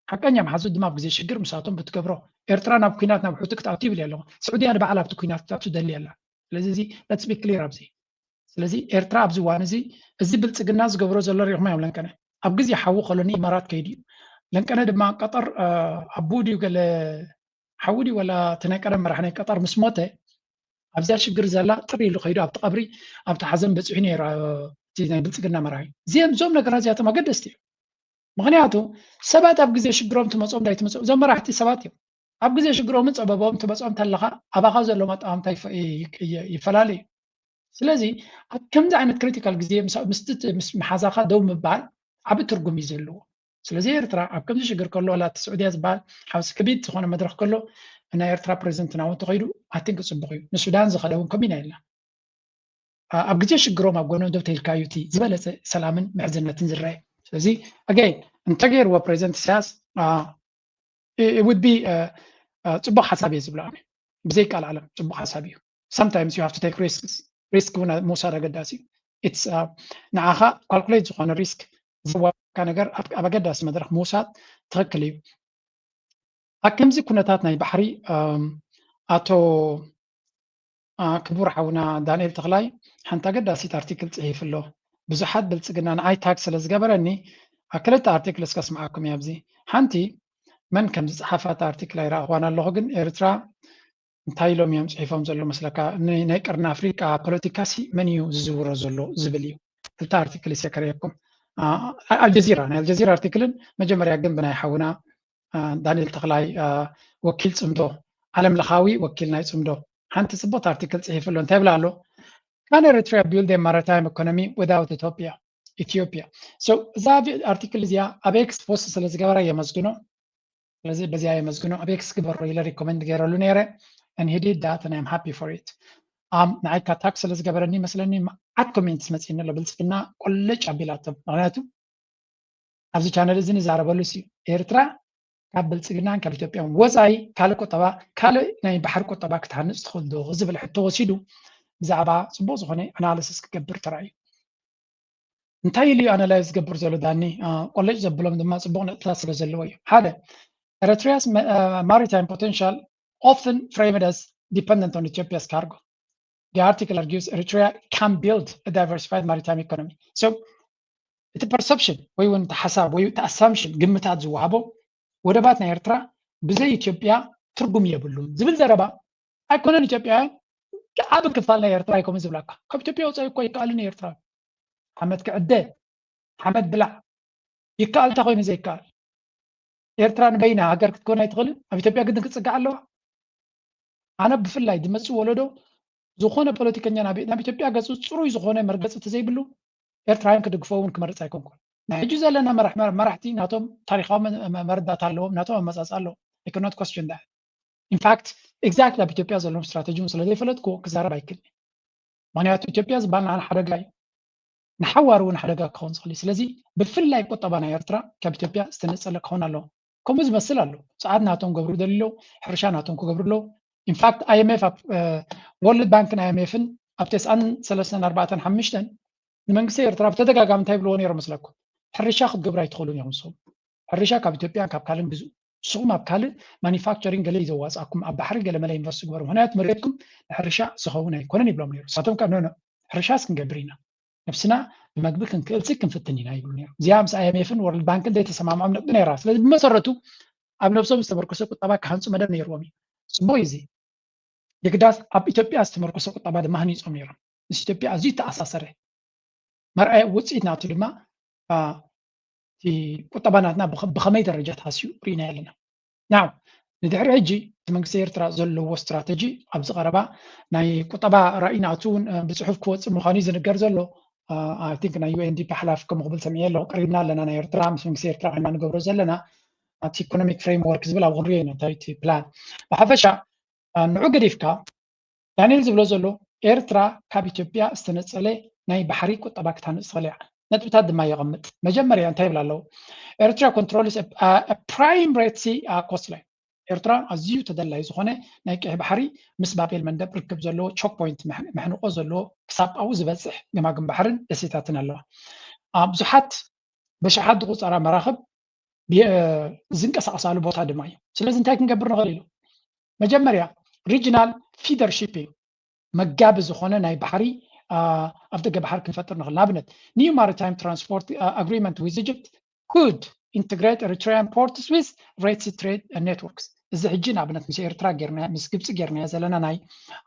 ሓቀኛ መሓዙት ድማ ኣብ ግዜ ሽግር ምሳቶም ብትገብሮ ኤርትራ ናብ ኩናት ናብ ሑቲ ክትኣቱ ይብል ኣለኹ። ስዑድያ ንባዕላ ኣብቲ ኩናት ክትኣቱ ደሊ ኣላ። ስለዚ እዚ let's be clear ኣብዚ ስለዚ ኤርትራ ኣብዚ እዋን እዚ እዚ ብልጽግና ዝገብሮ ዘሎ ሪኢኹም እዮም ለንቀነ ኣብ ግዜ ሓዊ ከሎ ንኢማራት ከይዱ እዩ። ለንቀነ ድማ ቀጠር ኣቡ ድዩ ገለ ሓዊ ድዩ ወላ እቲ ናይ ቀደም መራሕ ናይ ቀጠር ምስ ሞተ ኣብዚኣ ሽግር ዘላ ጥር ኢሉ ከይዱ ኣብቲ ቀብሪ ኣብቲ ሓዘን በፂሑ ነይሩ እቲ ናይ ብልፅግና መራሒ። እዚኦም እዞም ነገራት እዚኣቶም ኣገደስቲ እዮም። ምክንያቱ ሰባት ኣብ ግዜ ሽግሮም ትመፅኦም እንዳይትመፅኦም እዞም መራሕቲ ሰባት እዮም። ኣብ ግዜ ሽግሮምን ፀበቦም ትመፅኦም ተለካ ኣባካ ዘለዎም ኣጠማምታ ይፈላለ እዩ። ስለዚ ኣብ ከምዚ ዓይነት ክሪቲካል ግዜ ምስ መሓዛካ ደው ምባል ዓብ ትርጉም እዩ ዘለዎ። ስለዚ ኤርትራ ኣብ ከምዚ ሽግር ከሎ ዋላ እቲ ስዑድያ ዝበሃል ሓውሲ ክቢድ ዝኮነ መድረክ ከሎ ናይ ኤርትራ ፕሬዚደንት ናው እንተኸይዱ ኣቲንክ ፅቡቅ እዩ። ንሱዳን ዝኸደ እውን ከምኡ ኢና ኢልና። ኣብ ግዜ ሽግሮም ኣብ ጎኖም ደው ተይልካዩ እቲ ዝበለፀ ሰላምን ምሕዝነትን ዝረአ። ስለዚ ኣገይን እንተገይርዎ ፕሬዚደንት ኢሳያስ ውድ ቢ ፅቡቅ ሓሳብ እየ ዝብሎ ኣነ። ብዘይቃል ዓለም ፅቡቅ ሓሳብ እዩ። Sometimes you have to take risks። ሪስክ እውን ምውሳድ ኣገዳሲ እዩ። ንዓኻ ካልኩሌት ዝኾነ ሪስክ ዘዋካ ነገር ኣብ ኣገዳሲ መድረክ ምውሳድ ትኽክል እዩ። ኣብ ከምዚ ኩነታት ናይ ባሕሪ ኣቶ ክቡር ሓውና ዳንኤል ተኽላይ ሓንቲ ኣገዳሲት ኣርቲክል ፅሒፉ ኣሎ። ብዙሓት ብልፅግና ንዓይ ታግ ስለ ዝገበረኒ ክልተ ኣርቲክል እስከ ስምዓኩም እየ ኣብዚ። ሓንቲ መን ከም ዝፀሓፋ እታ ኣርቲክል ኣይረኣኽዋን ኣለኹ፣ ግን ኤርትራ እንታይ ኢሎም እዮም ፅሒፎም ዘሎ መስለካ? ናይ ቀርኒ ኣፍሪቃ ፖለቲካሲ መን እዩ ዝዝውሮ ዘሎ ዝብል እዩ። ክልተ ኣርቲክል ይሰከረየኩም። ኣልጀዚራ፣ ናይ ኣልጀዚራ ኣርቲክልን መጀመርያ ግን ብናይ ሓውና ዳንኤል ተኽላይ ወኪል ፅምዶ፣ ዓለም ለኻዊ ወኪል ናይ ፅምዶ ሓንቲ ፅቡቅ ኣርቲክል ፅሒፉ ኣሎ። እንታይ ይብላ ኣሎ? Can Eritrea build a maritime economy without Ethiopia? ኢትዮጵያ። እዛ ኣርቲክል እዚኣ ኣብ ኤክስ ፖስት ስለ ዝገበራ የመስግኖ። ስለዚ በዚኣ የመስግኖ። ኣብ ኤክስ ግበሮ ኢለ ሪኮመንድ ገይረሉ ነይረ። And he did that and I'm happy for it. ንዓይ ካታክ ስለ ዝገበረኒ መስለኒ መዓት ኮሜንትስ መፅእኒ ኣሎ። ብልፅግና ቆለጭ ኣቢላቶም። ምክንያቱ ኣብዚ ቻነል እዚ ንዛረበሉ ሲ ኤርትራ ካብ ብልፅግናን ካብ ኢትዮጵያን ወፃኢ ካልእ ቁጠባ ካልእ ናይ ባሕሪ ቁጠባ ክትሃንፅ ትኽእል ዶ ዝብል ሕቶ ወሲዱ ብዛዕባ ፅቡቅ ዝኾነ ኣናሊሲስ ክገብር ተራእዩ። እንታይ ኢሉ ኣናላይዝ ዝገብር ዘሎ ዳኒ ቆለጭ ዘብሎም ድማ ፅቡቅ ነጥብታት ስለ ዘለዎ እዩ። ሓደ Eritrea's maritime potential often framed as dependent on Ethiopia's cargo. The article argues Eritrea can build a diversified maritime economy. So እቲ ፐርሰፕሽን ወይ እውን እቲ ሓሳብ ወይ እቲ ኣሳምሽን ግምታት ዝወሃቦ ወደባት ናይ ኤርትራ ብዘይ ኢትዮጵያ ትርጉም የብሉን ዝብል ዘረባ ኣይኮነን። ኢትዮጵያውያን ዓብ ክፋል ናይ ኤርትራ ኣይኮምን ዝብላካ። ካብ ኢትዮጵያ ወፃኢ እኮ ይከኣልን ኤርትራ ሓመድ ክዕደ ሓመድ ብላዕ ይከኣል። እንታይ ኮይኑ ዘይከኣል? ኤርትራ ንበይና ሃገር ክትኮን ኣይትኽእልን። ኣብ ኢትዮጵያ ግድን ክትፅጋዕ ኣለዋ። ኣነ ብፍላይ ዝመፅእ ወለዶ ዝኾነ ፖለቲከኛ ናብ ኢትዮጵያ ገፁ ፅሩይ ዝኾነ መርገፂ ተዘይብሉ ኤርትራውያን ክድግፎ እውን ክመርፅ ኣይኮንኩን። ናይ ሕጂ ዘለና መራሕቲ ናቶም ታሪካዊ መረዳት ኣለዎም፣ ናቶም ኣመፃፅኣ ኣለዎም። I cannot question that. In fact exactly ኣብ ኢትዮጵያ ዘለዎም ስትራተጂ እውን ስለዘይፈለጥኩዎ ክዛረብ ኣይክእልን። ምክንያቱ ኢትዮጵያ ዝበሃል ንዓና ሓደጋ እዩ፣ ንሓዋሩ እውን ሓደጋ ክኸውን ዝኽእል እዩ። ስለዚ ብፍላይ ቁጠባ ናይ ኤርትራ ካብ ኢትዮጵያ ዝተነፀለ ክኸውን ኣለዎ። ከምኡ ዝመስል ኣሎ። ፀዓት ናቶም ገብሩ ደልዩ ኣለዉ፣ ሕርሻ ናቶም ክገብሩ ኣለዉ። In fact I M F፣ ወርልድ ባንክን I M F ን ኣብ ተስዓን ሰለስተን ኣርባዕተን ሓሙሽተን ንመንግስቲ ኤርትራ ብተደጋጋሚ እንታይ ይብልዎ ነይሮም መስለኩም? ሕርሻ ክትገብሩ ኣይትኽእሉን ኢኹም ንስኹም። ሕርሻ ካብ ኢትዮጵያን ካብ ካልእን ግዝኡ። ንስኹም ኣብ ካልእ ማኒፋክቸሪንግ ገለ እዩ ዘዋፅኣኩም፣ ኣብ ባሕሪ ገለ መለ ኢንቨስት ግበሩ፣ ምክንያቱ መሬትኩም ንሕርሻ ዝኸውን ኣይኮነን ይብሎም ነይሩ። ንሳቶም ከ ኖ ኖ፣ ሕርሻስ ክንገብር ኢና፣ ነብስና ብመግቢ ክንክእልሲ ክንፍትን ኢና ይብሉ ነይሮም። እዚኣ ምስ I M F ን ወርልድ ባንክን ዘይተሰማምዖም ነጥቢ ነይራ። ስለዚ ብመሰረቱ ኣብ ነብሶም ዝተመርኮሰ ቁጠባ ክሃንፁ መደብ ነይርዎም እዩ። ፅቡቅ እዩ እዚ። የግዳስ ኣብ ኢትዮጵያ ዝተመርኮሰ ቁጠባ ድማ ሃኒፆም ነይሮም። ምስ ኢትዮጵያ ኣዝዩ ተኣሳሰረ። መርኣያ ውፅኢት ናቱ ድማ እቲ ቁጠባ ናትና ብኸመይ ደረጃ ተሃስዩ ርኢና ኣለና። ናው ንድሕሪ ሕጂ እቲ መንግስቲ ኤርትራ ዘለዎ ስትራተጂ ኣብዚ ቀረባ ናይ ቁጠባ ራእይ ናቱ እውን ብፅሑፍ ክወፅእ ምዃኑ እዩ ዝንገር ዘሎ። I think ናይ U N D P ሓላፊ ከምኡ ክብል ሰሚዐ ኣለኹ። ቀሪብና ኣለና ናይ ኤርትራ ምስ መንግስቲ ኤርትራ ኮይና ንገብሮ ዘለና ኣብቲ ኢኮኖሚክ ፍሬምወርክ ዝብል ኣብኡ ክንሪኦ ኢና እንታይ እቲ ፕላን። ብሓፈሻ ንዑ ገዲፍካ ዳንኤል ዝብሎ ዘሎ ኤርትራ ካብ ኢትዮጵያ ዝተነፀለ ናይ ባሕሪ ቁጠባ ክትሃንፅ ትኽእል እያ። ነጥብታት ድማ የቐምጥ። መጀመርያ እንታይ ይብል ኣለዉ? Eritrea controls a prime Red Sea coastline. ኤርትራ ኣዝዩ ተደላዩ ዝኾነ ናይ ቀይሕ ባሕሪ ምስ ባቤል መንደብ ርክብ ዘለዎ ቾክ ፖይንት፣ መሕንቆ ዘለዎ ክሳብ ኣብኡ ዝበፅሕ ገማግም ባሕርን ደሴታትን ኣለዋ። ብዙሓት በሽሓት ዝቑፀራ መራኽብ ዝንቀሳቐሳሉ ቦታ ድማ እዩ። ስለዚ እንታይ ክንገብር ንኽእል ኢሉ? መጀመርያ regional feeder shipping፣ መጋቢ ዝኾነ ናይ ባሕሪ ኣብ ደገ ባሕሪ ክንፈጥር ንኽእል። ንኣብነት new maritime transport agreement with Egypt could integrate Eritrean ports with Red Sea trade networks። እዚ ሕጂ ንኣብነት ምስ ኤርትራ ጌርና ምስ ግብፂ ጌርናዮ ዘለና ናይ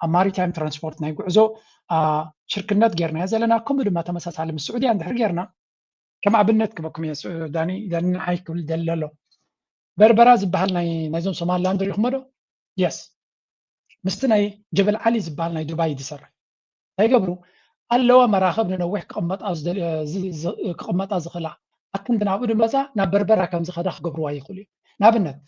ኣብ ማሪታይም ትራንስፖርት ናይ ጉዕዞ ሽርክነት ጌርናዮ ዘለና፣ ከምኡ ድማ ተመሳሳሊ ምስ ስዑድያ እንድሕር ጌርና ከም ኣብነት ክበኩም እየ። ዳኒ ዳኒ ንዓይ ክብል ደሊ ኣሎ። በርበራ ዝበሃል ናይ ናይዞም ሶማልላንድ ሪኹሞ ዶ? የስ ምስቲ ናይ ጀበል ዓሊ ዝበሃል ናይ ዱባይ ዝሰርሕ እንታይ ገብሩ ኣለዋ መራኸብ ንነዊሕ ክቕመጣ ክቕመጣ ዝኽእላ ኣክንዲ ናብኡ ድመፃ ናብ በርበራ ከም ዝኸዳ ክገብርዋ ይኽእሉ እዩ። ንኣብነት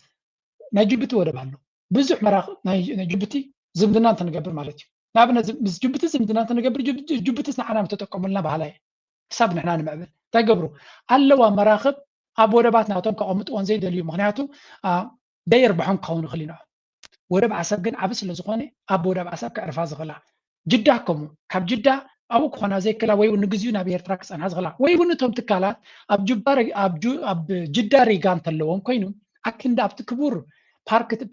ናይ ጅቡቲ ወደብ ኣሎ። ብዙሕ መራኸብ ናይ ጅቡቲ ዝምድና እንትንገብር ማለት እዩ። ንኣብነት ምስ ጅቡቲ ዝምድና እንትንገብር ጅቡቲስ ንዓና ምተጠቀሙልና ባህላ እየ ክሳብ ንሕና ንምዕብል እንታይ ገብሩ ኣለዋ መራኽብ ኣብ ወደባት ናቶም ከቐምጥዎን ዘይደልዩ ምክንያቱ ደየርብሖም ክኸውን ይኽእል እዩ። ወደብ ዓሰብ ግን ዓቢ ስለ ዝኾነ ኣብ ወደብ ዓሰብ ክዕርፋ ዝኽእላ ጅዳ ከምኡ ካብ ጅዳ ኣብኡ ክኾና ዘይክእላ ወይ እውን ንግዚኡ ናብ ኤርትራ ክጸንሓ ዝኽእላ ወይ እውን እቶም ትካላት ኣብ ጅዳ ሪጋ እንተለዎም ኮይኑ ኣክንዲ ኣብቲ ክቡር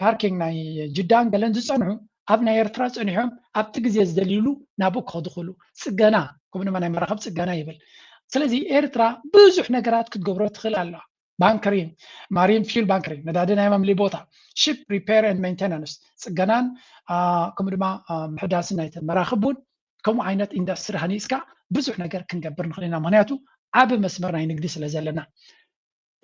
ፓርኪንግ ናይ ጅዳን ገለን ዝጸንሑ ኣብ ናይ ኤርትራ ጸኒሖም ኣብቲ ግዜ ዝደልይሉ ናብኡ ክኸዱ ክእሉ ጽገና ከምኡ ድማ ናይ መራኸብ ጽገና ይብል። ስለዚ ኤርትራ ብዙሕ ነገራት ክትገብሮ ትኽእል ኣላ። ባንክሪን ማሪን ፊል ባንክሪን ነዳዲ ናይ መምሊ ቦታ ship repair and maintenance ጽገናን ከምኡ ድማ ምሕዳስን ናይተን መራኽብ እውን ከምኡ ዓይነት ኢንዳስትሪ ሃኒፅካ ብዙሕ ነገር ክንገብር ንኽእል ኢና። ምክንያቱ ዓቢ መስመር ናይ ንግዲ ስለ ዘለና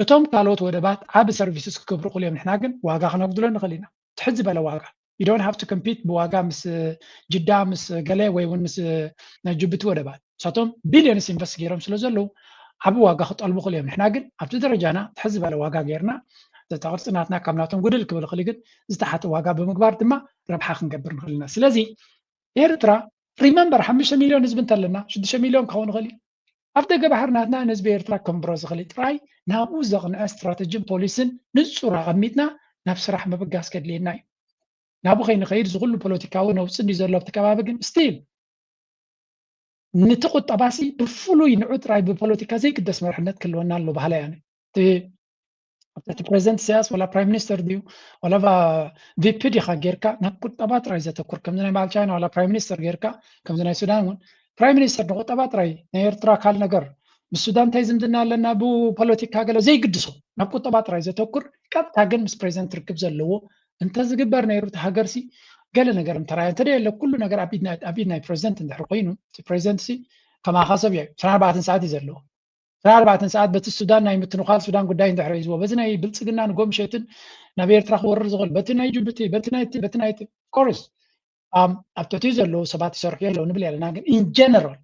እቶም ካልኦት ወደባት ዓቢ ሰርቪስስ ክገብሩ ክእሉ እዮም። ንሕና ግን ዋጋ ክነጉድሎ ንኽእል ኢና። ትሕት ዝበለ ዋጋ you don't have to compete ብዋጋ ምስ ጅዳ ምስ ገለ ወይ እውን ምስ ናይ ጅቡቲ ወደባት ንሳቶም ቢልዮንስ ኢንቨስት ገይሮም ስለ ዘለዉ ዓቢ ዋጋ ክጠልቡ ክእሉ እዮም። ንሕና ግን ኣብቲ ደረጃና ትሕት ዝበለ ዋጋ ገይርና ዘተቕርፂ ናትና ካብ ናቶም ጉድል ክብል ክእል ግን ዝተሓተ ዋጋ ብምግባር ድማ ረብሓ ክንገብር ንኽእል ኢና። ስለዚ ኤርትራ remember ሓሙሽተ ሚልዮን ህዝቢ እንተለና ሽዱሽተ ሚልዮን ክኸውን ይኽእል እዩ። ኣብ ደገ ባሕሪ ናትና ንህዝቢ ኤርትራ ከንብሮ ዝኽእል ጥራይ ናብኡ ዘቕንዐ ስትራተጂን ፖሊስን ንጹር ኣቐሚጥና ናብ ስራሕ ምብጋስ ከድልየና እዩ። ናብኡ ከይንኸይድ እዚ ኩሉ ፖለቲካዊ ነውጺ እንድዩ ዘሎ ኣብቲ ከባቢ ግን still ንቲ ቁጠባሲ ብፍሉይ ንዑ ጥራይ ብፖለቲካ ዘይግደስ መርሕነት ክህልወና ኣሎ በሃላይ ኣነ። ኣብቲ ፕሬዚደንት ኢሳያስ ዋላ ፕራይም ሚኒስተር ድዩ ዋላ ቪፒ ዲኻ ጌርካ ናብ ቁጠባ ጥራይ ዘተኩር ከምዚ ናይ በዓል ቻይና ዋላ ፕራይም ሚኒስተር ጌርካ ከምዚ ናይ ሱዳን እውን ፕራይም ሚኒስተር ንቁጠባ ጥራይ ናይ ኤርትራ ካል ነገር ምስ ሱዳን እንታይ ዝምድና ኣለና ብፖለቲካ ገለ ዘይግድሶ ናብ ቁጠባ ጥራይ ዘተኩር ቀጥታ ግን ምስ ፕሬዚደንት ርክብ ዘለዎ እንተዝግበር ነይሩ እቲ ሃገርሲ ገለ ነገር እንተራየ እንተደ የለ ኩሉ ነገር ኣብ ኢድ ናይ ፕሬዚደንት እንድሕር ኮይኑ እቲ ፕሬዚደንት ሲ ከማኻ ሰብ እዩ ስራ ኣርባዕተን ሰዓት እዩ ዘለዎ ስራ ኣርባዕተን ሰዓት በቲ ሱዳን ናይ ምትንዃል ሱዳን ጉዳይ እንድሕር ሒዝዎ በዚ ናይ ብልፅግና ንጎምሸትን ናብ ኤርትራ ክወርር ዝኽእል በቲ ናይ ጅቡቲ በቲ ናይቲ በቲ ናይቲ ኮርስ ኣብ ትሕቲኡ ዘለዉ ሰባት ይሰርሑ የለዉ ንብል ኣለና ግን in general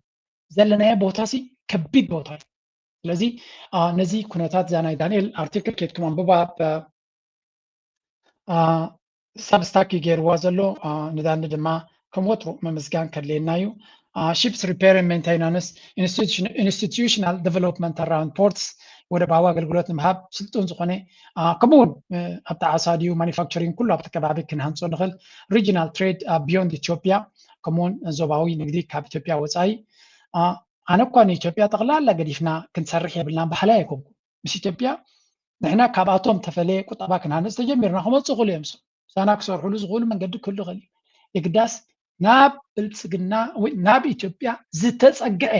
ዘለናዮ ቦታ ሲ ከቢድ ቦታ እዩ ስለዚ ነዚ ኩነታት እዛ ናይ ዳንኤል ኣርቲክል ኬድኩም ኣንብባ ሳብስታክ ገይርዋ ዘሎ ንዳኒ ድማ ከም ወትሩ ምምስጋን ከድልየና እዩ። Ships repair and maintenance institutional development around ports ወደባዊ ኣገልግሎት ንምሃብ ስልጡን ዝኾነ ከምኡውን ኣብቲ ዓሳ ድዩ ማኒፋክቸሪንግ ኩሉ ኣብቲ ከባቢ ክንሃንፆ ንኽእል regional trade beyond ኢትዮጵያ ከምኡውን ዞባዊ ንግዲ ካብ ኢትዮጵያ ወፃኢ ኣነ እኳ ንኢትዮጵያ ጠቕላላ ገዲፍና ክንሰርሕ የብልናን በሃላይ ኣይኮንኩ ምስ ኢትዮጵያ ንሕና ካብኣቶም ተፈለየ ቁጠባ ክንሃንፅ ተጀሚርና ክመፁ ክእሉ እዮም ምሳና ክሰርሕሉ ዝኽእሉ መንገዲ ክህሉ ይኽእል እዩ የግዳስ ናብ ብልፅግና ወይ ናብ ኢትዮጵያ ዝተፀግዐ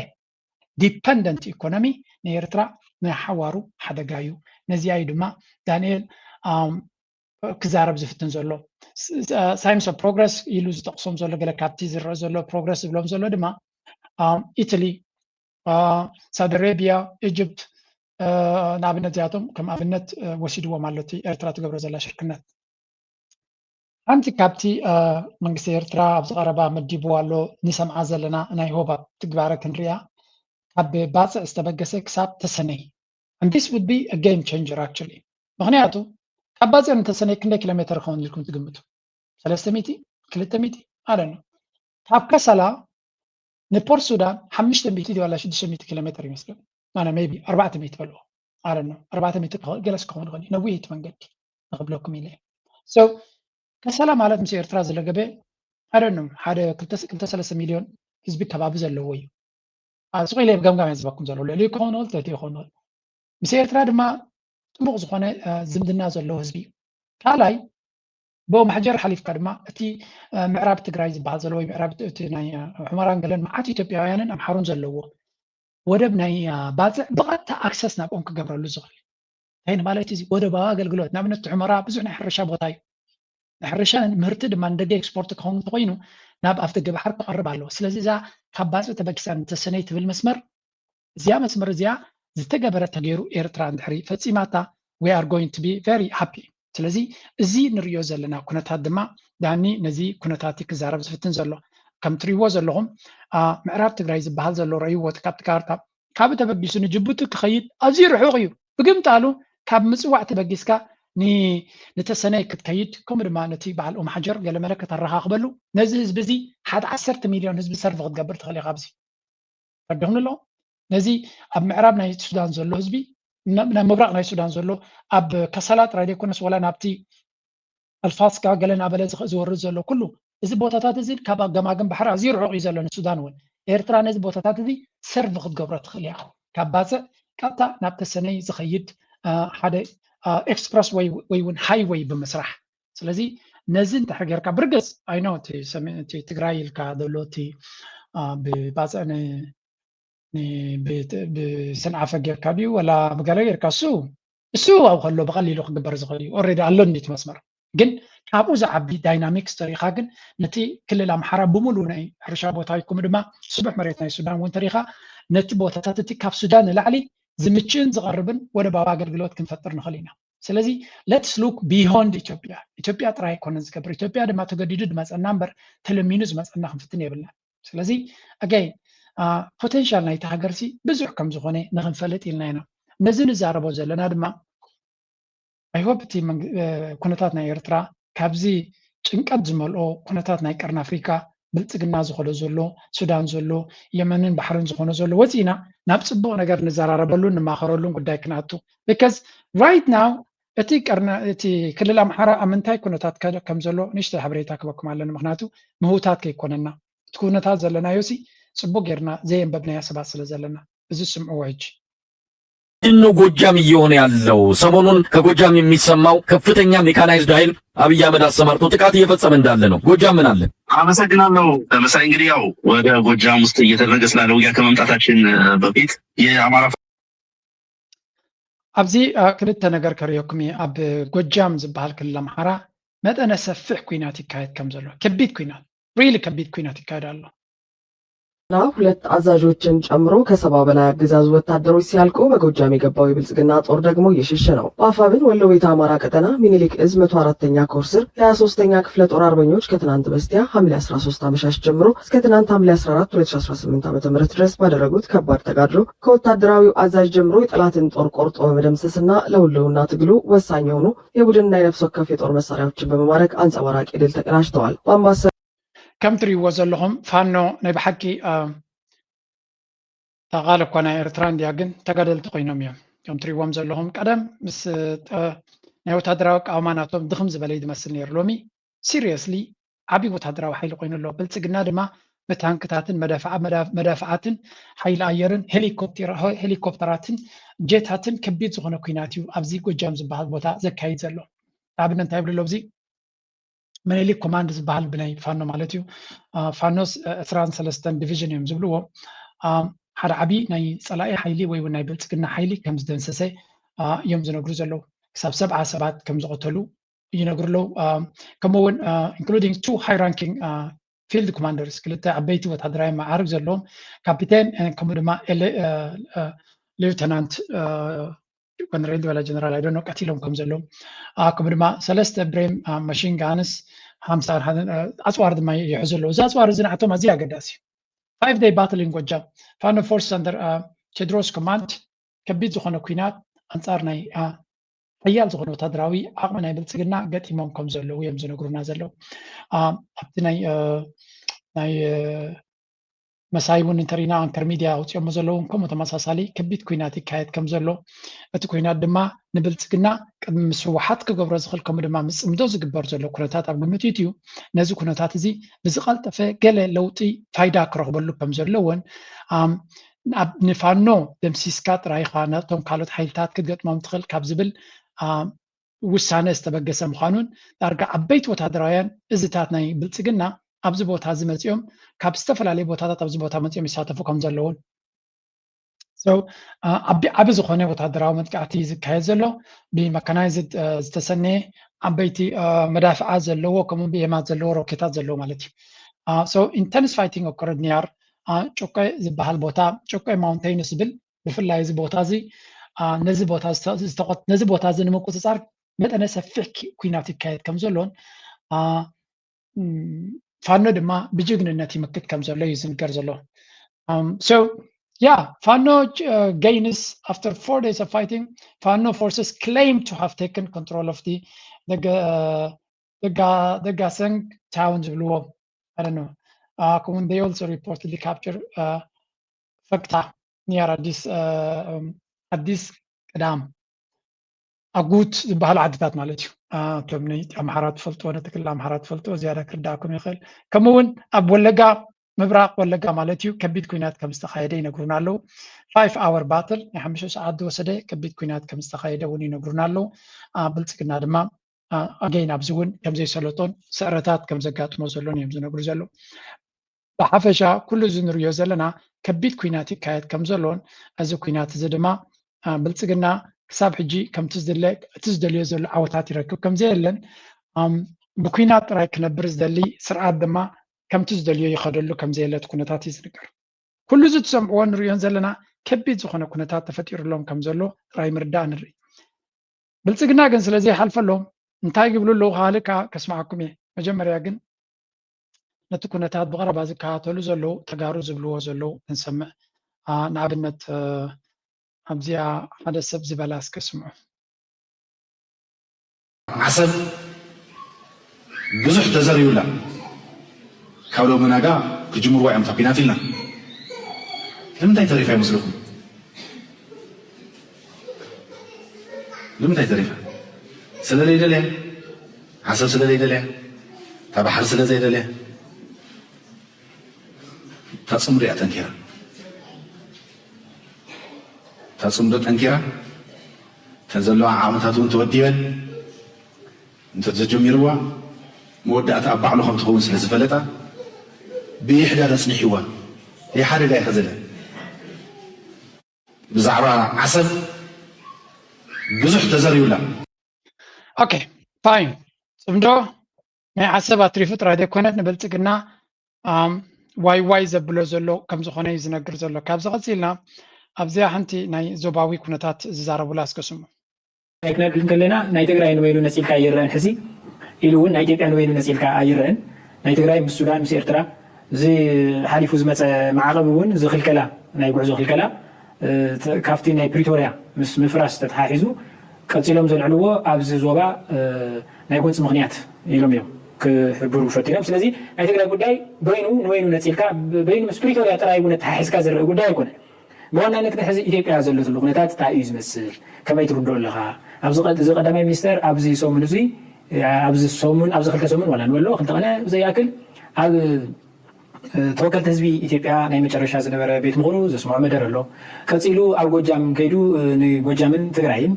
dependent economy ንኤርትራ ናይ ሓዋሩ ሓደጋ እዩ ነዚኣ እዩ ድማ ዳንኤል ክዛረብ ዝፍትን ዘሎ signs of progress ኢሉ ዝጠቕሶም ዘሎ ገለ ካብቲ ዝረአ ዘሎ progress ዝብሎም ዘሎ ድማ ኢትሊ ሳውዲ ኣረቢያ ኢጅፕት ንኣብነት እዚኣቶም ከም ኣብነት ወሲድዎም ኣሎ እቲ ኤርትራ ትገብሮ ዘላ ሽርክነት ሓንቲ ካብቲ መንግስቲ ኤርትራ ኣብዚ ቀረባ መዲቡ ኣሎ ንሰምዓ ዘለና ናይ ሆባ ትግባረ ክንሪኣ ካብ ባፅዕ ዝተበገሰ ክሳብ ተሰነይ and this would be a game changer actually ምክንያቱ ካብ ባፅዕ ንተሰነይ ክንደይ ኪሎ ሜትር ክኸውን ኢልኩም ትግምቱ ሰለስተ ሚእቲ ክልተ ሚእቲ ኣለና ካብ ከሰላ ንፖርት ሱዳን ሓሙሽተ ሚእቲ ድዩ ዋላ ሽዱሽተ ሚእቲ ኪሎ ሜትር ይመስለኒ ኣነ ሜቢ ኣርባዕተ ሚእቲ በልዎ ኣረኖ ኣርባዕተ ሚእቲ ገለስ ክኸውን ይኽእል እዩ ነዊሕ እቲ መንገዲ ንኽብለኩም ኢለ so ከሰላ ማለት ምስ ኤርትራ ዝለገበ ኣረኖ ሓደ ክልተ ሰለስተ ሚልዮን ህዝቢ ከባቢ ዘለዎ እዩ ስቕ ኢለ ገምጋም እየ ዝበኩም ዘሎ ልዕሊ ክኸውን ይኽእል ትሕቲ ክኸውን ይኽእል ምስ ኤርትራ ድማ ጥቡቕ ዝኾነ ዝምድና ዘለዎ ህዝቢ እዩ ካልኣይ ብኦም ሕጀር ሓሊፍካ ድማ እቲ ምዕራብ ትግራይ ዝበሃል ዘሎ ወይ ምዕራብ እቲ ናይ ሑመራን ገለን መዓት ኢትዮጵያውያንን ኣምሓሩን ዘለዎ ወደብ ናይ ባፅዕ ብቐጥታ ኣክሰስ ናብኦም ክገብረሉ ዝኽእል እንታይ ንማለት እዚ ወደባዊ ኣገልግሎት ንኣብነት እቲ ሑመራ ብዙሕ ናይ ሕርሻ ቦታ እዩ ንሕርሻ ምህርቲ ድማ ንደገ ኤክስፖርት ክኸውን እንተኮይኑ ናብ ኣፍደገ ባሕሪ ክቐርብ ኣለዎ። ስለዚ እዛ ካብ ባጽዕ ተበጊሳ ንተሰነይ ትብል መስመር እዚኣ መስመር እዚኣ ዝተገበረ ተገይሩ ኤርትራ እንድሕሪ ፈጺማታ we are going to be very happy። ስለዚ እዚ ንሪኦ ዘለና ኩነታት ድማ ዳኒ ነዚ ኩነታት ክዛረብ ዝፍትን ዘሎ ከም ትሪእዎ ዘለኹም ምዕራብ ትግራይ ዝበሃል ዘሎ ረእይዎ ካብቲ ካርታ ካብ ተበጊሱ ንጅቡቲ ክኸይድ ኣዝዩ ርሑቕ እዩ። ብግምጣሉ ካብ ምፅዋዕ ተበጊስካ ንተሰነይ ክትከይድ ከምኡ ድማ ነቲ በዓል ኦም ሓጀር ገለመለ ከተረኻኽበሉ ነዚ ህዝቢ እዚ ሓደ ዓሰርተ ሚልዮን ህዝቢ ሰርቭ ክትገብር ትኽእል ኢኻ ኣብዚ ረድኹም ኣሎ ነዚ ኣብ ምዕራብ ናይ ሱዳን ዘሎ ህዝቢ ናብ ምብራቕ ናይ ሱዳን ዘሎ ኣብ ከሰላ ጥራይ ዘይኮነስ ወላ ናብቲ ኣልፋስካ ገለ ናበለ ዝወርድ ዘሎ ኩሉ እዚ ቦታታት እዚ ካብ ገማግም ባሕሪ ኣዝዩ ርሑቕ እዩ ዘሎ ንሱዳን እውን ኤርትራ ነዚ ቦታታት እዚ ሰርቭ ክትገብሮ ትኽእል እያ ካብ ባፅዕ ቀጥታ ናብ ተሰነይ ዝኸይድ ሓደ ኤክስፕረስ ወይ እውን ሃይወይ ብምስራሕ ስለዚ ነዚ እንተ ጌርካ ብርግፅ ኣይኖ እቲ ትግራይ ኢልካ ዘሎ እቲ ብባፅዕ ብሰንዓፈ ጌርካ ድዩ ወላ ብገለ ጌርካ እሱ እሱ ኣብ ከሎ ብቐሊሉ ክግበር ዝኽእል እዩ ኦሬዲ ኣሎ እንዲ መስመር ግን ካብኡ ዝዓቢ ዳይናሚክስ ተሪኻ ግን ነቲ ክልል ኣምሓራ ብምሉ ናይ ሕርሻ ቦታ ይኩም ድማ ስቡሕ መሬት ናይ ሱዳን እውን ተሪኻ ነቲ ቦታታት እቲ ካብ ሱዳን ንላዕሊ ዝምችእን ዝቐርብን ወደባዊ ኣገልግሎት ክንፈጥር ንኽእል ኢና ስለዚ let's look beyond ኢትዮጵያ ኢትዮጵያ ጥራይ ኣይኮነን ዝገብር ኢትዮጵያ ድማ ተገዲዱ ዝመፀና እምበር ተለሚኑ ዝመፀና ክንፍትን የብልና ስለዚ ኣጋይ ፖቴንሻል ናይቲ ሃገርሲ ብዙሕ ከም ዝኾነ ንክንፈልጥ ኢልና ኢና ነዚ ንዛረቦ ዘለና ድማ ኣይሆፕ እቲ ኩነታት ናይ ኤርትራ ካብዚ ጭንቀት ዝመልኦ ኩነታት ናይ ቀርኒ ኣፍሪካ ብልፅግና ዝኸዶ ዘሎ ሱዳን ዘሎ የመንን ባሕርን ዝኾነ ዘሎ ወፂና ናብ ፅቡቕ ነገር ንዘራረበሉን ንማኸረሉን ጉዳይ ክንኣቱ because right now እቲ ቀርኒ እቲ ክልል ኣምሓራ ኣብ ምንታይ ኩነታት ከም ዘሎ ንእሽተይ ሓበሬታ ክበኩም ኣለኒ ምክንያቱ ምህውታት ከይኮነና እቲ ኩነታት ዘለናዮ ሲ ፅቡቅ ጌርና ዘየንበብናዮ ሰባት ስለ ዘለና እዚ ስምዕዎ ሕጂ ምንድነው ጎጃም እየሆነ ያለው? ሰሞኑን ከጎጃም የሚሰማው ከፍተኛ ሜካናይዝድ ኃይል አብይ አህመድ አሰማርቶ ጥቃት እየፈጸመ እንዳለ ነው። ጎጃም ምን አለ? አመሰግናለሁ መሳይ። እንግዲህ ያው ወደ ጎጃም ውስጥ እየተደረገ ስላለ ውጊያ ከመምጣታችን በፊት የአማራ ኣብዚ ክልተ ነገር ከርእየኩም እየ። ኣብ ጎጃም ዝበሃል ክልል ኣምሓራ መጠነ ሰፍሕ ኲናት ይካየድ ከም ዘሎ፣ ከቢድ ኲናት፣ ሪሊ ከቢድ ኲናት ይካየድ ኣሎ። ና ሁለት አዛዦችን ጨምሮ ከሰባ በላይ አገዛዙ ወታደሮች ሲያልቁ በጎጃም የገባው የብልጽግና ጦር ደግሞ እየሸሸ ነው። በአፋብን ወሎ ቤተ አማራ ቀጠና ሚኒሊክ እዝ መቶ አራተኛ ኮር ስር የሃያ ሶስተኛ ክፍለ ጦር አርበኞች ከትናንት በስቲያ ሐምሌ አስራ ሶስት አመሻሽ ጀምሮ እስከ ትናንት ሐምሌ አስራ አራት ሁለት ሺ አስራ ስምንት ዓመተ ምህረት ድረስ ባደረጉት ከባድ ተጋድሎ ከወታደራዊው አዛዥ ጀምሮ የጠላትን ጦር ቆርጦ በመደምሰስና ለህልውና ትግሉ ወሳኝ የሆኑ የቡድንና የነፍስ ወከፍ የጦር መሳሪያዎችን በመማረክ አንጸባራቂ ድል ተቀዳጅተዋል። በአምባሰል ከም ትሪእዎ ዘለኹም ፋኖ ናይ ብሓቂ ተቓል እኳ ናይ ኤርትራ እንዲያ ግን ተጋደልቲ ኮይኖም እዮም ከም ትሪእዎም ዘለኹም ቀደም ምስ ናይ ወታደራዊ ኣቃውማ ናቶም ድኽም ዝበለ ዝመስል ነይሩ ሎሚ ሲሪየስሊ ዓብዪ ወታደራዊ ሓይሊ ኮይኑ ኣሎ። ብልፅግና ድማ ብታንክታትን መዳፍዓትን ሓይሊ ኣየርን ሄሊኮፕተራትን ጄታትን ከቢድ ዝኾነ ኩናት እዩ ኣብዚ ጎጃም ዝበሃል ቦታ ዘካይድ ዘሎ። ንኣብነት እንታይ ይብሉ ኣሎ ኣብዚ መሌሊክ ኮማንድ ዝበሃል ብናይ ፋኖ ማለት እዩ። ፋኖስ ዕስራን ሰለስተን ዲቪዥን እዮም ዝብልዎ። ሓደ ዓብዪ ናይ ፀላኢ ሓይሊ ወይ እውን ናይ ብልፅግና ሓይሊ ከም ዝደምሰሰ እዮም ዝነግሩ ዘለዉ። ክሳብ ሰብዓ ሰባት ከም ዝቐተሉ ይነግሩ ኣለዉ። ከምኡ እውን including two high ranking field commanders ክልተ ዓበይቲ ወታደራዊ መዓርግ ዘለዎም ካፒቴን ከምኡ ድማ ሌውተናንት ኮነሬል ዝበላ ጀነራል ኣይደኖ ቀቲሎም ከም ዘለዉ ከምኡ ድማ ሰለስተ ብሬም ማሽን ጋንስ ሓምሳ ኣፅዋር ድማ ይሕዙ ኣለዉ። እዚ ኣፅዋር እዚ ንዓቶም ኣዝዩ ኣገዳሲ እዩ። Five day battle in ጎጃም ፋኖ forces under ቴድሮስ ኮማንድ ከቢድ ዝኾነ ኩናት ኣንፃር ናይ ሓያል ዝኾነ ወታደራዊ ዓቕሚ ናይ ብልፅግና ገጢሞም ከም ዘለዉ እዮም ዝነግሩና ዘለዉ። ኣብቲ ናይ ናይ መሳይ እውን እንተሪና ኣንከር ሚድያ ኣውፅኦሞ ዘለዉ እውን ከምኡ ተመሳሳሊ ከቢድ ኩናት ይካየድ ከም ዘሎ እቲ ኩናት ድማ ንብልፅግና ቅድሚ ምስ ህወሓት ክገብሮ ዝኽእል ከምኡ ድማ ምስ ፅምዶ ዝግበር ዘሎ ኩነታት ኣብ ግምት እዩ። ነዚ ኩነታት እዚ ብዝቐልጠፈ ገለ ለውጢ ፋይዳ ክረኽበሉ ከም ዘለዎን ንፋኖ ደምሲስካ ጥራይ ኢኻ ነቶም ካልኦት ሓይልታት ክትገጥሞም ትኽእል ካብ ዝብል ውሳነ ዝተበገሰ ምዃኑን ዳርጋ ዓበይቲ ወታደራውያን እዝታት ናይ ብልፅግና ኣብዚ ቦታ እዚ መፂኦም ካብ ዝተፈላለዩ ቦታታት ኣብዚ ቦታ መፂኦም ይሳተፉ ከም ዘለውን ዓቢ ዝኾነ ወታደራዊ መጥቃዕቲ ዝካየድ ዘሎ ብመካናይዝድ ዝተሰነየ ዓበይቲ መዳፍዓት ዘለዎ ከምኡ ብኤማት ዘለዎ ሮኬታት ዘለዎ ማለት እዩ። So intense fighting occurred near ጭቆ ዝበሃል ቦታ፣ ጭቆ ማውንቴን ዝብል ብፍላይ እዚ ቦታ እዚ ነዚ ቦታ እዚ ንምቁፅፃር መጠነ ሰፊሕ ኩናት ይካየድ ከም ዘሎን ፋኖ ድማ ብጅግንነት ይምክት ከም ዘሎ እዩ ዝንገር ዘሎ። So yeah, ፋኖ gains after four days of fighting, ፋኖ forces claim to have taken control of the the Gaseng town ዝብልዎ I don't know. ከምኡ they also reportedly capture ፈግታ ኒያር ኣዲስ ኣዲስ ቅዳም ኣጉት ዝበሃሉ ዓድታት ማለት እዩ። እቶም ኣምሓራ ትፈልጥዎ፣ ነቲ ክልል ኣምሓራ ትፈልጥዎ ዝያዳ ክርዳእኩም ይኽእል። ከምኡ እውን ኣብ ወለጋ፣ ምብራቕ ወለጋ ማለት እዩ፣ ከቢድ ኩናት ከም ዝተኻየደ ይነግሩና ኣለዉ። Five hour battle፣ ናይ ሓሙሽተ ሰዓት ዝወሰደ ከቢድ ኩናት ከም ዝተኻየደ እውን ይነግሩና ኣለዉ። ብልፅግና ድማ ኣገይን ኣብዚ እውን ከም ዘይሰለጦን ስዕረታት ከም ዘጋጥሞ ዘሎን እዮም ዝነግሩ ዘለዉ። ብሓፈሻ ኩሉ እዚ ንሪኦ ዘለና ከቢድ ኩናት ይካየድ ከም ዘሎን እዚ ኩናት እዚ ድማ ብልፅግና ክሳብ ሕጂ ከምቲ ዝድለ እቲ ዝደልዮ ዘሎ ዓወታት ይረክብ ከም ዘየለን ብኩናት ጥራይ ክነብር ዝደሊ ስርዓት ድማ ከምቲ ዝደልዮ ይኸደሉ ከም ዘየለ እቲ ኩነታት እዩ ዝንገር። ኩሉ እዚ ትሰምዕዎ ንሪኦን ዘለና ከቢድ ዝኾነ ኩነታት ተፈጢሩሎም ከም ዘሎ ጥራይ ምርዳእ ንርኢ። ብልፅግና ግን ስለ ዘይሓልፈሎም እንታይ ይብሉ ኣለዉ ካባልካ ከስምዓኩም እየ። መጀመርያ ግን ነቲ ኩነታት ብቐረባ ዝከታተሉ ዘለዉ ተጋሩ ዝብልዎ ዘለዉ ክንሰምዕ። ንኣብነት ኣብዚኣ ሓደ ሰብ ዝበላ እስከ ስምዑ። ዓሰብ ብዙሕ ተዘሪቡላ ካብ ሎሚ ናጋ ክጅምርዋ እዮም ታፒናት ኢልና ንምንታይ ተሪፋ ይመስለኩም? ንምንታይ ተሪፋ? ስለ ዘይደልያ፣ ዓሰብ ስለ ዘይደልያ፣ እታ ባሕሪ ስለ ዘይደልያ፣ እታ ፅምዶ እያ ጠንኪራ። እታ ፅምዶ ጠንኪራ፣ እተን ዘለዋ ዓቕምታት እውን ተወዲበን እንተተጀሚርዋ መወዳእታ ኣብ ባዕሉ ከም ትኸውን ስለ ዝፈለጣ ብኢሕዳድ ኣፅኒሕዋ። ይሓደጋ ይኸዘለ። ብዛዕባ ዓሰብ ብዙሕ ተዘሪብላ። ኦኬ ፋይን። ፅምዶ ናይ ዓሰብ ኣትሪፉ ጥራይ ዘይኮነት ንብልፅግና ዋይ ዋይ ዘብሎ ዘሎ ከም ዝኾነ እዩ ዝነግር ዘሎ። ካብዚ ቀፂልና ኣብዚኣ ሓንቲ ናይ ዞባዊ ኩነታት ዝዛረቡላ እስከ ስሙ። ክንብል እንከለና ናይ ትግራይ ንበይኑ ነፂልካ ኣይረአን ሕዚ ኢሉ እውን ናይ ኢትዮጵያ ንበይኑ ነፂልካ ኣይረአን። ናይ ትግራይ ምስ ሱዳን ምስ ኤርትራ እዚ ሓሊፉ ዝመፀ ማዕቐብ እውን እዚ ክልከላ ናይ ጉዕዞ ክልከላ ካብቲ ናይ ፕሪቶርያ ምስ ምፍራስ ተተሓሒዙ ቀፂሎም ዘልዕልዎ ኣብዚ ዞባ ናይ ጎንፂ ምኽንያት ኢሎም እዮም ክሕብሩ ፈቲኖም። ስለዚ ናይ ትግራይ ጉዳይ በይኑ ንበይኑ ነፂልካ በይኑ ምስ ፕሪቶርያ ጥራይ እውን ኣተሓሒዝካ ዝረአ ጉዳይ ኣይኮነን። ብዋናነት ግን ሕዚ ኢትዮጵያ ዘለትሉ ኩነታት እንታይ እዩ ዝመስል? ከመይ ትርድኦ ኣለኻ? ኣብዚ ቀ- እዚ ቀዳማይ ሚኒስተር ኣብዚ ሰሙን እዚ ኣብዚ ሰሙን ኣብዚ ክልተ ሰሙን ዋላ ንበሎ ክልተ ቀነ ዘይኣክል ኣብ ተወከልቲ ህዝቢ ኢትዮጵያ ናይ መጨረሻ ዝነበረ ቤት ምኽሩ ዘስምዖ መደረ ኣሎ። ቀፂሉ ኣብ ጎጃም ከይዱ ንጎጃምን ትግራይን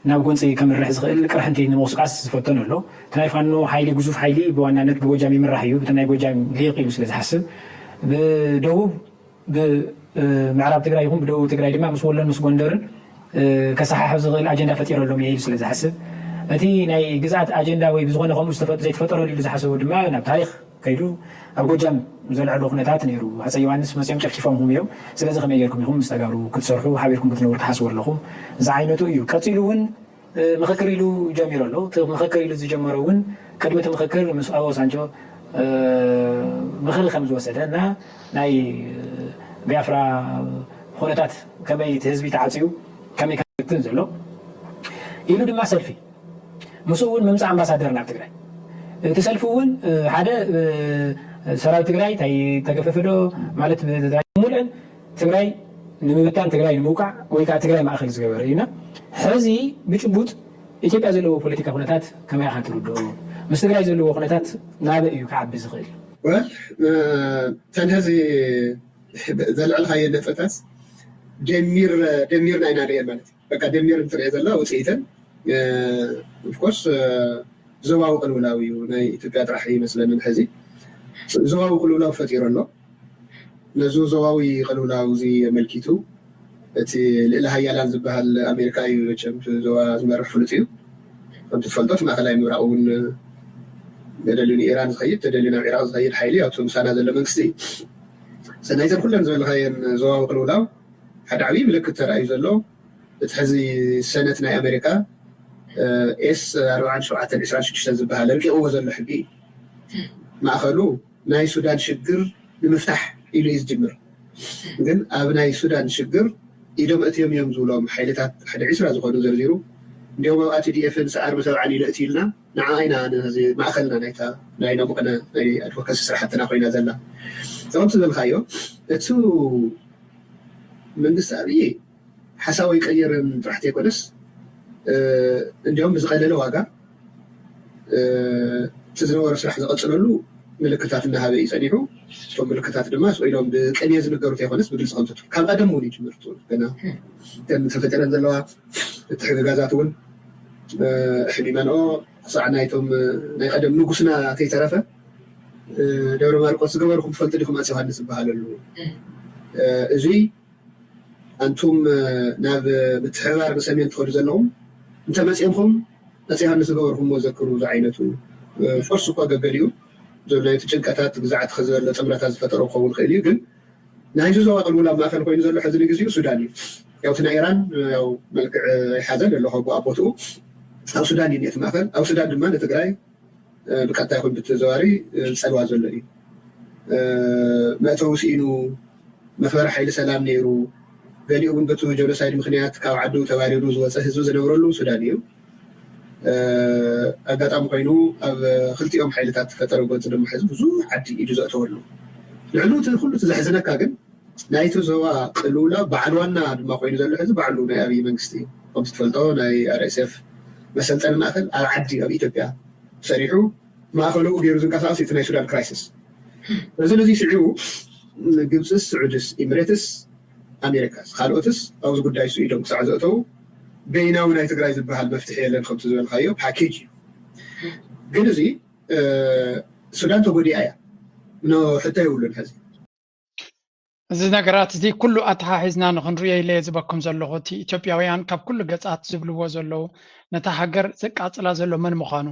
ናብ ጎንፂ ከምርሕ ዝኽእል ቅርሕንቲ ንምቕስቃስ ዝፈተኑ ኣሎ። እቲ ናይ ፋኖ ሓይሊ ግዙፍ ሓይሊ ብዋናነት ብጎጃም ይምራሕ እዩ፣ ብቲ ናይ ጎጃም ሊቕ ኢሉ ስለ ዝሓስብ ብደቡብ ብምዕራብ ትግራይ ይኹን ብደቡብ ትግራይ ድማ ምስ ወሎን ምስ ጎንደርን ከሰሓሕብ ዝኽእል ኣጀንዳ ፈጢረሎም እየ ኢሉ ስለ ዝሓስብ እቲ ናይ ግዝኣት ኣጀንዳ ወይ ብዝኾነ ከምኡ ዝተፈ- ዘይተፈጠረሉ ኢሉ ዝሓሰቦ ድማ ናብ ታሪኽ ከይዱ ኣብ ጎጃም ዘልዐሎ ኩነታት ነይሩ። ሃፀይ ዮሃንስ መፅኦም ጨፍጭፎምኹም እዮም፣ ስለዚ ከመይ ጌርኩም ኢኹም ምስ ተጋሩ ክትሰርሑ ሓቢርኩም ክትነብሩ ትሓስቡ ኣለኹም ዝዓይነቱ እዩ። ቀፂሉ እውን ምኽክር ኢሉ ጀሚሩ ኣሎ። እቲ ምኽክር ኢሉ ዝጀመሮ እውን ቅድሚ እቲ ምኽክር ምስ ኣቦ ሳንጆ ምኽሪ ከም ዝወሰደ እና ናይ ቢያፍራ ኩነታት ከመይ እቲ ህዝቢ ተዓፅዩ ከመይ ከም ዝፍትን ዘሎ ኢሉ ድማ ሰልፊ ምስኡ እውን ምምፃእ ኣምባሳደር ናብ ትግራይ እቲ ሰልፊ እውን ሓደ ሰራዊት ትግራይ እንታይ ተገፈፈ ዶ ማለት ሙሉእን ትግራይ ንምብታን ትግራይ ንምውቃዕ ወይ ከዓ ትግራይ ማእኸል ዝገበረ እዩና ሕዚ ብጭቡጥ ኢትዮጵያ ዘለዎ ፖለቲካ ኩነታት ከመይ ኢኻ ትርድኦ? ምስ ትግራይ ዘለዎ ኩነታት ናበይ እዩ ክዓቢ ዝኽእል? ወል ተን ሕዚ ዘልዕልካዮ ነጥብታት ደሚር ደሚርና ኢና ንሪኦ ማለት እዩ። በቃ ደሚር እንትሪኦ ዘላ ውፅኢተን ኦፍኮርስ ዞባዊ ቅልውላው እዩ። ናይ ኢትዮጵያ ጥራሕ ይመስለንን ሕዚ ዞባዊ ቅልውላው ፈጢሩ ኣሎ። ነዚ ዞባዊ ቅልውላው እዚ ኣመልኪቱ እቲ ልእሊ ሃያላን ዝበሃል ኣሜሪካ እዩ መቸም ዞባ ዝመርሕ ፍሉጥ እዩ። ከምቲ ትፈልጦ እቲ ማእኸላይ ምብራቕ እውን ተደልዩ ንኢራን ዝኸይድ ተደልዩ ናብ ኢራቅ ዝኸይድ ሓይሊ ኣብቲ ምሳና ዘሎ መንግስቲ እዩ። ሰናይዘን ኩለን ዝበልካየን ዞባዊ ቅልውላው ሓደ ዓብዪ ምልክት ተራእዩ ዘሎ እቲ ሕዚ ሰነት ናይ ኣሜሪካ ኤስ ኣርባዓን ሸውዓተን ዕስራን ሽዱሽተን ዝበሃል ረቂቕዎ ዘሎ ሕጊ እዩ። ማእኸሉ ናይ ሱዳን ሽግር ንምፍታሕ ኢሉ እዩ ዝጅምር። ግን ኣብ ናይ ሱዳን ሽግር ኢዶም እትዮም እዮም ዝብሎም ሓይልታት ሓደ ዕስራ ዝኾኑ ዘርዚሩ። እንዲኦም ኣብኣ ቲ ዲ ኤፍን ሰዓር መተብዓን ኢሉ እትዩልና ንዓ ኢና ማእኸልና ናይታ ናይ ናሙቕነ ናይ ኣድቮካሲ ስራሕትና ኮይና ዘላ። ከምቲ ዝበልካዮ እቲ መንግስቲ ኣብይ ሓሳቡ ኣይቀየርን ጥራሕ ዘይኮነስ እንዲያውም ብዝቐለለ ዋጋ እቲ ዝነበሮ ስራሕ ዝቐፅለሉ ምልክታት እናሃበ እዩ ፀኒሑ። እቶም ምልክታት ድማ ስቕ ኢሎም ብቅኔ ዝንገሩ ዘይኮነስ ብግልፂ ከምትቱ ካብ ቀደም እውን ይጅምር ገና ተፈጢረን ዘለዋ ምትሕግጋዛት እውን ሕዲመንኦ ክሳዕ ናይቶም ናይ ቀደም ንጉስና ከይተረፈ ደብረ ማርቆስ ዝገበርኩም ትፈልጡ ዲኹም ኣፅ ዮሃንስ ዝበሃለሉ እዙይ ኣንቱም ናብ ምትሕብባር ብሰሜን ትኸዱ ዘለኹም እንተመፂኦምኹም ኣፀ ዮሃንስ ዝገበርኩምዎ ዘክሩ ዝዓይነቱ ፈርሱ እኳ ገገሊኡ ዘሎ እቲ ጭንቀታት ግዛዓት ከዘሎ ጥምረታት ዝፈጠሮ ክኸውን ይኽእል እዩ። ግን ናይዚ ዞባ ቅልውላ ኣብ ማእከል ኮይኑ ዘሎ ሕዚ ንግዜኡ ሱዳን እዩ። ያው እቲ ናይ ኢራን ያው መልክዕ ይሓዘ ኣሎ ካብ ኣብ ቦትኡ ኣብ ሱዳን እዩ እቲ ማእከል። ኣብ ሱዳን ድማ ንትግራይ ብቀጥታ ይኹን ብተዘዋሪ ዝፀልዋ ዘሎ እዩ። መእተዊ ስኢኑ መኽበሪ ሓይሊ ሰላም ነይሩ። ገሊኡ እውን በቲ ጀኖሳይድ ምክንያት ካብ ዓዱ ተባሪሩ ዝወፀ ህዝቢ ዝነብረሉ ሱዳን እዩ። ኣጋጣሚ ኮይኑ ኣብ ክልቲኦም ሓይልታት ተፈጠረ ጎንፂ ድማ ሕዚ ብዙሕ ዓዲ ኢዱ ዘእተወሉ። ንዕሉ እቲ ኩሉ እቲ ዘሕዝነካ ግን ናይቲ ዞባ ቅልውላ በዓል ዋና ድማ ኮይኑ ዘሎ ሕዚ ባዕሉ ናይ ኣብይ መንግስቲ እዩ። ከምቲ ትፈልጦ ናይ ኣር ኤስ ኤፍ መሰልጠኒ ማእከል ኣብ ዓዲ ኣብ ኢትዮጵያ ሰሪሑ ማእከሉ ገይሩ ዝንቀሳቀስ እቲ ናይ ሱዳን ክራይሲስ። እዚ ነዚ ስዒቡ ግብፅስ ስዑድስ ኢሚሬትስ ኣሜሪካስ ካልኦትስ ኣብዚ ጉዳይ ሱ ኢዶም ክሳዕ ዘእተው በይናዊ ናይ ትግራይ ዝበሃል መፍትሒ የለን ከምቲ ዝበልካዮ ፓኬጅ እዩ። ግን እዚ ሱዳን ተጎዲኣ እያ ኖ ሕቶ የብሉን። ሕዚ እዚ ነገራት እዚ ኩሉ ኣተሓሒዝና ንክንሪኦ ኢለ እየ ዝበኩም ዘለኹ። እቲ ኢትዮጵያውያን ካብ ኩሉ ገፃት ዝብልዎ ዘለዉ ነታ ሃገር ዘቃፅላ ዘሎ መን ምዃኑ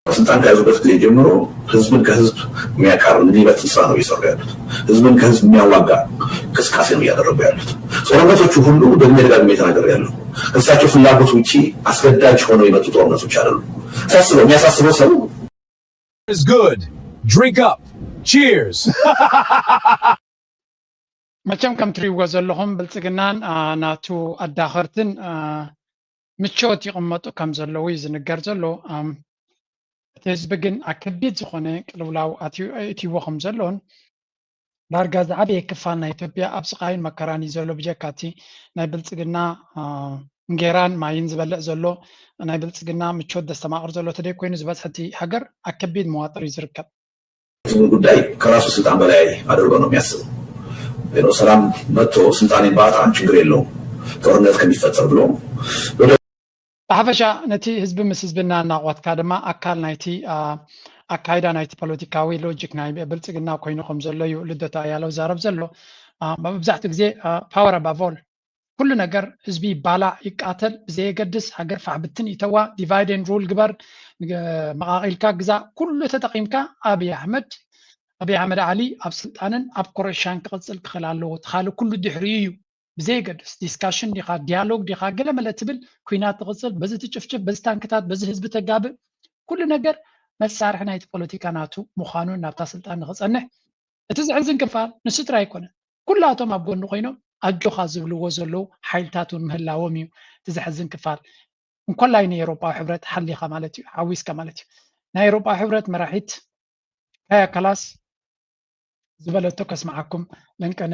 ስልጣን ከያዙበት ጊዜ ጀምሮ ህዝብን ከህዝብ የሚያቃርብ ንግልበት ስራ ነው እየሰሩ ያሉት። ህዝብን ከህዝብ የሚያዋጋ እንቅስቃሴ ነው እያደረጉ ያሉት። ጦርነቶቹ ሁሉ ደግሜ ደጋግሜ ተናግሬያለሁ። ከእሳቸው ፍላጎት ውጪ አስገዳጅ ሆነው የመጡ ጦርነቶች አይደሉም። ሳስበው የሚያሳስበው ሰው is good. Drink up. Cheers. መቸም ከም ትሪእዎ ዘለኹም ብልፅግናን ናቱ ኣዳኸርትን ምቾት ይቕመጡ ከም ዘለዉ እዩ ዝንገር ዘሎ። እቲ ህዝቢ ግን ኣብ ከቢድ ዝኾነ ቅልውላው ኣእትይዎ ከም ዘሎን ዳርጋ ዝዓበየ ክፋል ናይ ኢትዮጵያ ኣብ ስቓይን መከራን እዩ ዘሎ። ብጀካ እቲ ናይ ብልፅግና እንጌራን ማይን ዝበልዕ ዘሎ ናይ ብልፅግና ምቾት ዘስተማቕር ዘሎ ተደይ ኮይኑ ዝበፅሐ እቲ ሃገር ኣብ ከቢድ መዋጥር እዩ ዝርከብ። ህዝቡን ጉዳይ ከራሱ ስልጣን በላይ አድርጎ ነው የሚያስበው። ሰላም መጥቶ ስልጣኔን ባጣ ችግር የለውም ጦርነት ከሚፈጠር ብሎ ብሓፈሻ ነቲ ህዝቢ ምስ ህዝቢ እናናቆትካ ድማ ኣካል ናይቲ ኣካይዳ ናይቲ ፖለቲካዊ ሎጂክ ናይ ብልፅግና ኮይኑ ከም ዘሎ እዩ ልደቱ ኣያለው ዛረብ ዘሎ። መብዛሕትኡ ግዜ power above all ኩሉ ነገር ህዝቢ ይባላዕ ይቃተል ብዘየገድስ ሃገር ፋሕ ብትን ይተዋ divide and rule ግበር መቃቂልካ ግዛ ኩሉ ተጠቂምካ ኣብይ ኣሕመድ ኣብይ ኣሕመድ ዓሊ ኣብ ስልጣንን ኣብ ኮረሻን ክቅፅል ክኽእል ኣለዎ። ተኻሊ ኩሉ ድሕሪኡ እዩ ብዘየገድስ ዲስካሽን ዲኻ ዲያሎግ ዲኻ ገለመለ ትብል ኩናት ትቅፅል በዚ ትጭፍጭፍ በዚ ታንክታት በዚ ህዝቢ ተጋብእ ኩሉ ነገር መሳርሒ ናይቲ ፖለቲካ ናቱ ምዃኑን ናብታ ስልጣን ንክፀንሕ እቲ ዘሕዝን ክፋል ንሱ ጥራይ ኣይኮነን ኩላቶም ኣብ ጎኒ ኮይኖም ኣጆኻ ዝብልዎ ዘለዉ ሓይልታት እውን ምህላዎም እዩ። እቲ ዘሕዝን ክፋል እንኮላይ ንኤውሮጳዊ ሕብረት ሓሊኻ ማለት እዩ ሓዊስካ ማለት እዩ። ናይ ኤውሮጳዊ ሕብረት መራሒት ካያ ካላስ ዝበለቶ ከስምዓኩም ለንቀነ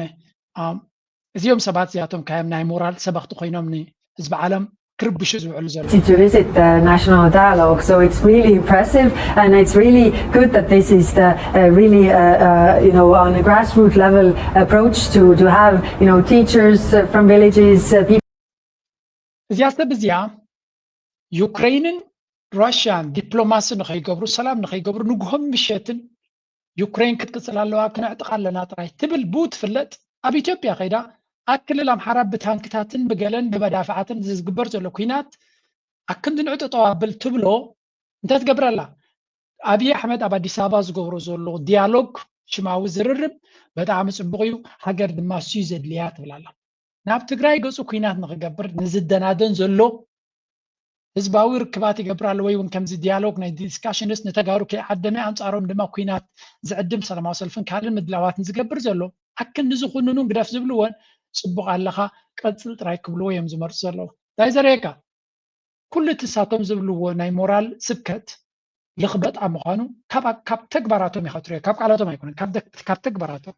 እዚኦም ሰባት እዚኣቶም ካዮም ናይ ሞራል ሰበኽቲ ኮይኖም ንህዝቢ ዓለም ክርብሹ ዝውዕሉ ዘለዉ። to visit the national dialogue. So it's really impressive, and it's really good that this is the uh, really uh, uh, you know on a grassroots level approach to to have you know teachers uh, from villages, uh, people. እዚኣ ሰብ እዚኣ ዩክሬንን ራሽያን ዲፕሎማሲ ንኸይገብሩ ሰላም ንኸይገብሩ ንግሆም ምሸትን ዩክሬን ክትቅፅል ኣለዋ ክነዕጥቓ ኣለና ጥራይ ትብል ብኡ ትፍለጥ ኣብ ኢትዮጵያ ከይዳ ኣብ ክልል ኣምሓራ ብታንክታትን ብገለን ብመዳፍዓትን ዝግበር ዘሎ ኩናት ኣክንዲ ንዑ ጠጠው ኣብል ትብሎ እንተትገብረላ፣ ኣብይ ኣሕመድ ኣብ ኣዲስ ኣበባ ዝገብሮ ዘሎ ዲያሎግ፣ ሽማዊ ዝርርብ፣ በጣዕሚ ፅቡቕ እዩ፣ ሃገር ድማ እሱ እዩ ዘድልያ ትብል ኣላ። ናብ ትግራይ ገፁ ኩናት ንክገብር ንዝደናደን ዘሎ ህዝባዊ ርክባት ይገብር ኣሎ ወይ እውን ከምዚ ዲያሎግ ናይ ዲስካሽንስ ንተጋሩ ከይዓደመ ኣንፃሮም ድማ ኩናት ዝዕድም ሰላማዊ ሰልፍን ካልእ ምድላዋትን ዝገብር ዘሎ ኣክንዲ ዝኹንኑን ግደፍ ዝብልዎን ፅቡቕ ኣለኻ ቀፅል ጥራይ ክብልዎ እዮም ዝመርፁ ዘለዉ። እንታይ ዘርእየካ? ኩሉ እቲ ሳቶም ዝብልዎ ናይ ሞራል ስብከት ልኽበጣ ምዃኑ ካብ ካብ ተግባራቶም ኢኻ ትሪኦ፣ ካብ ቃላቶም ኣይኮነን፣ ካብ ደ- ካብ ተግባራቶም።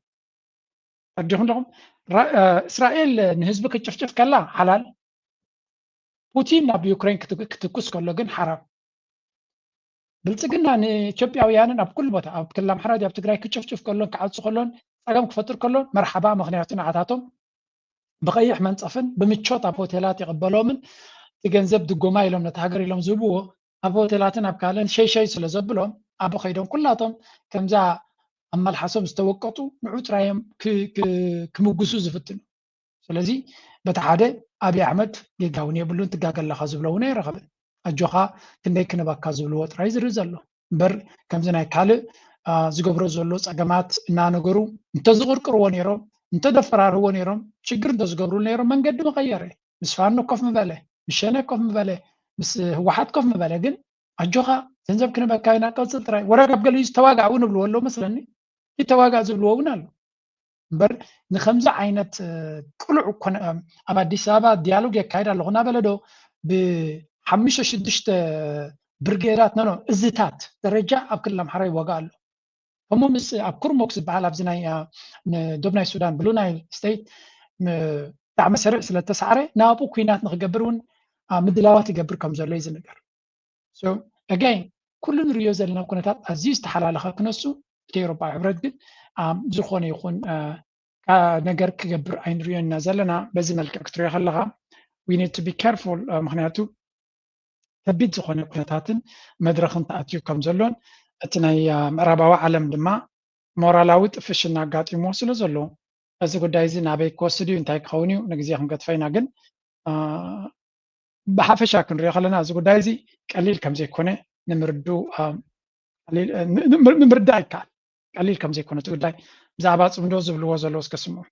ኣዲኹም ዲኹም ራ- እ፣ እስራኤል ንህዝቢ ክትጭፍጭፍ ከላ ሓላል፣ ፑቲን ናብ ዩክሬን ክት- ክትኩስ ከሎ ግን ሓራም። ብልፅግና ንኢትዮጵያውያንን ኣብ ኩሉ ቦታ ኣብ ክልል ኣምሓራ ኣብ ትግራይ ክጭፍጭፍ ከሎን ክዓፁ ከሎን ፀገም ክፈጥር ከሎን መርሓባ፣ ምክንያቱ ንዓታቶም ብቐይሕ መንፀፍን ብምቾት ኣብ ሆቴላት ይቕበሎምን እቲ ገንዘብ ድጎማ ኢሎም ነቲ ሃገር ኢሎም ዝህብዎ ኣብ ሆቴላትን ኣብ ካልእን ሸይሸይ ስለ ዘብሎም ኣብ ከይዶም ኩላቶም ከምዛ ኣብ መልሓሶም ዝተወቀጡ ንዑ ጥራዮም ክ- ክ- ክምጉሱ ዝፍትኑ። ስለዚ በቲ ሓደ ኣብይ ኣሕመድ ጌጋ እውን የብሉን ትጋገ ኣለኻ ዝብሎ እውን ኣይረኸብን። ኣጆኻ ክንደይ ክንበካ ዝብልዎ ጥራይ ዝርኢ ዘሎ እምበር ከምዚ ናይ ካልእ አ፣ ዝገብሮ ዘሎ ፀገማት እናነገሩ እንተዝቕርቅርዎ ነይሮም እንተደፈራርዎ ነይሮም ችግር እንተዝገብሩሉ ነይሮም መንገዲ ምቐየረ ምስ ፋኖ ኮፍ ምበለ ምስ ሸነ ኮፍ ምበለ ምስ ህወሓት ኮፍ ምበለ ግን ኣጆኻ ገንዘብ ክንበካ ኢና ቀፅል ጥራይ ወረቀት ገሊኡ ዝተዋጋእ እውን እብልዎ ኣለዉ መስለኒ ይተዋጋእ ዝብልዎ እውን ኣሎ እምበር ንከምዚ ዓይነት እ፣ ቅሉዕ ኮነ ኣብ ኣዲስ ኣበባ ዲያሎግ የካይድ ኣለኹ እናበለ ዶ ብሓሙሽተ ሽዱሽተ ብርጌዳት ኖ እዝታት ደረጃ ኣብ ክልል ኣምሓራ ይዋጋእ ኣሎ ከምኡ ምስ ኣብ ኩርሙክ ዝበሃል ኣብዚ ናይ እ፣ ንዶብ ናይ ሱዳን ብሉ ናይል ስቴት እ፣ ብጣዕሚ ሰሪዕ ስለተሳዕረ ናብኡ ኩናት ንክገብር እውን እ፣ ምድላዋት ይገብር ከም ዘሎ እዩ ዝንገር ኣጋይን ኩሉ ንሪዮ ዘለና ኩነታት ኣዝዩ ዝተሓላለኸ ክነሱ እቲ ኤውሮጳዊ ሕብረት ግን ኣም፣ ዝኾነ ይኹን እ፣ ካ- ነገር ክገብር ኣይንሪዮን ኢና ዘለና በዚ መልክዕ ክትሪኦ ከለኻ we need to be careful እ፣ ምክንያቱ ከቢድ ዝኾነ ኩነታትን መድረኽን ተኣትዩ ከም ዘሎን እቲ ናይ እ፣ ምዕራባዊ ዓለም ድማ ሞራላዊ ጥፍሽና ኣጋጢሞ ስለ ዘሎ እዚ ጉዳይ እዚ ናበይ ክወስድ እዩ እንታይ ክኸውን እዩ ንግዜ ክንገድፎ ኢና ግን እ፣ ብሓፈሻ ክንሪኦ ከለና እዚ ጉዳይ እዚ ቀሊል ከም ዘይኮነ ንምርዱ እ፣ ቀሊል- እ፣ ን- ን- ንምርዳእ ይከኣል ቀሊል ከም ዘይኮነ እቲ ጉዳይ ብዛዕባ ፅምዶ ዝብልዎ ዘለዉ እስከ ስምዑ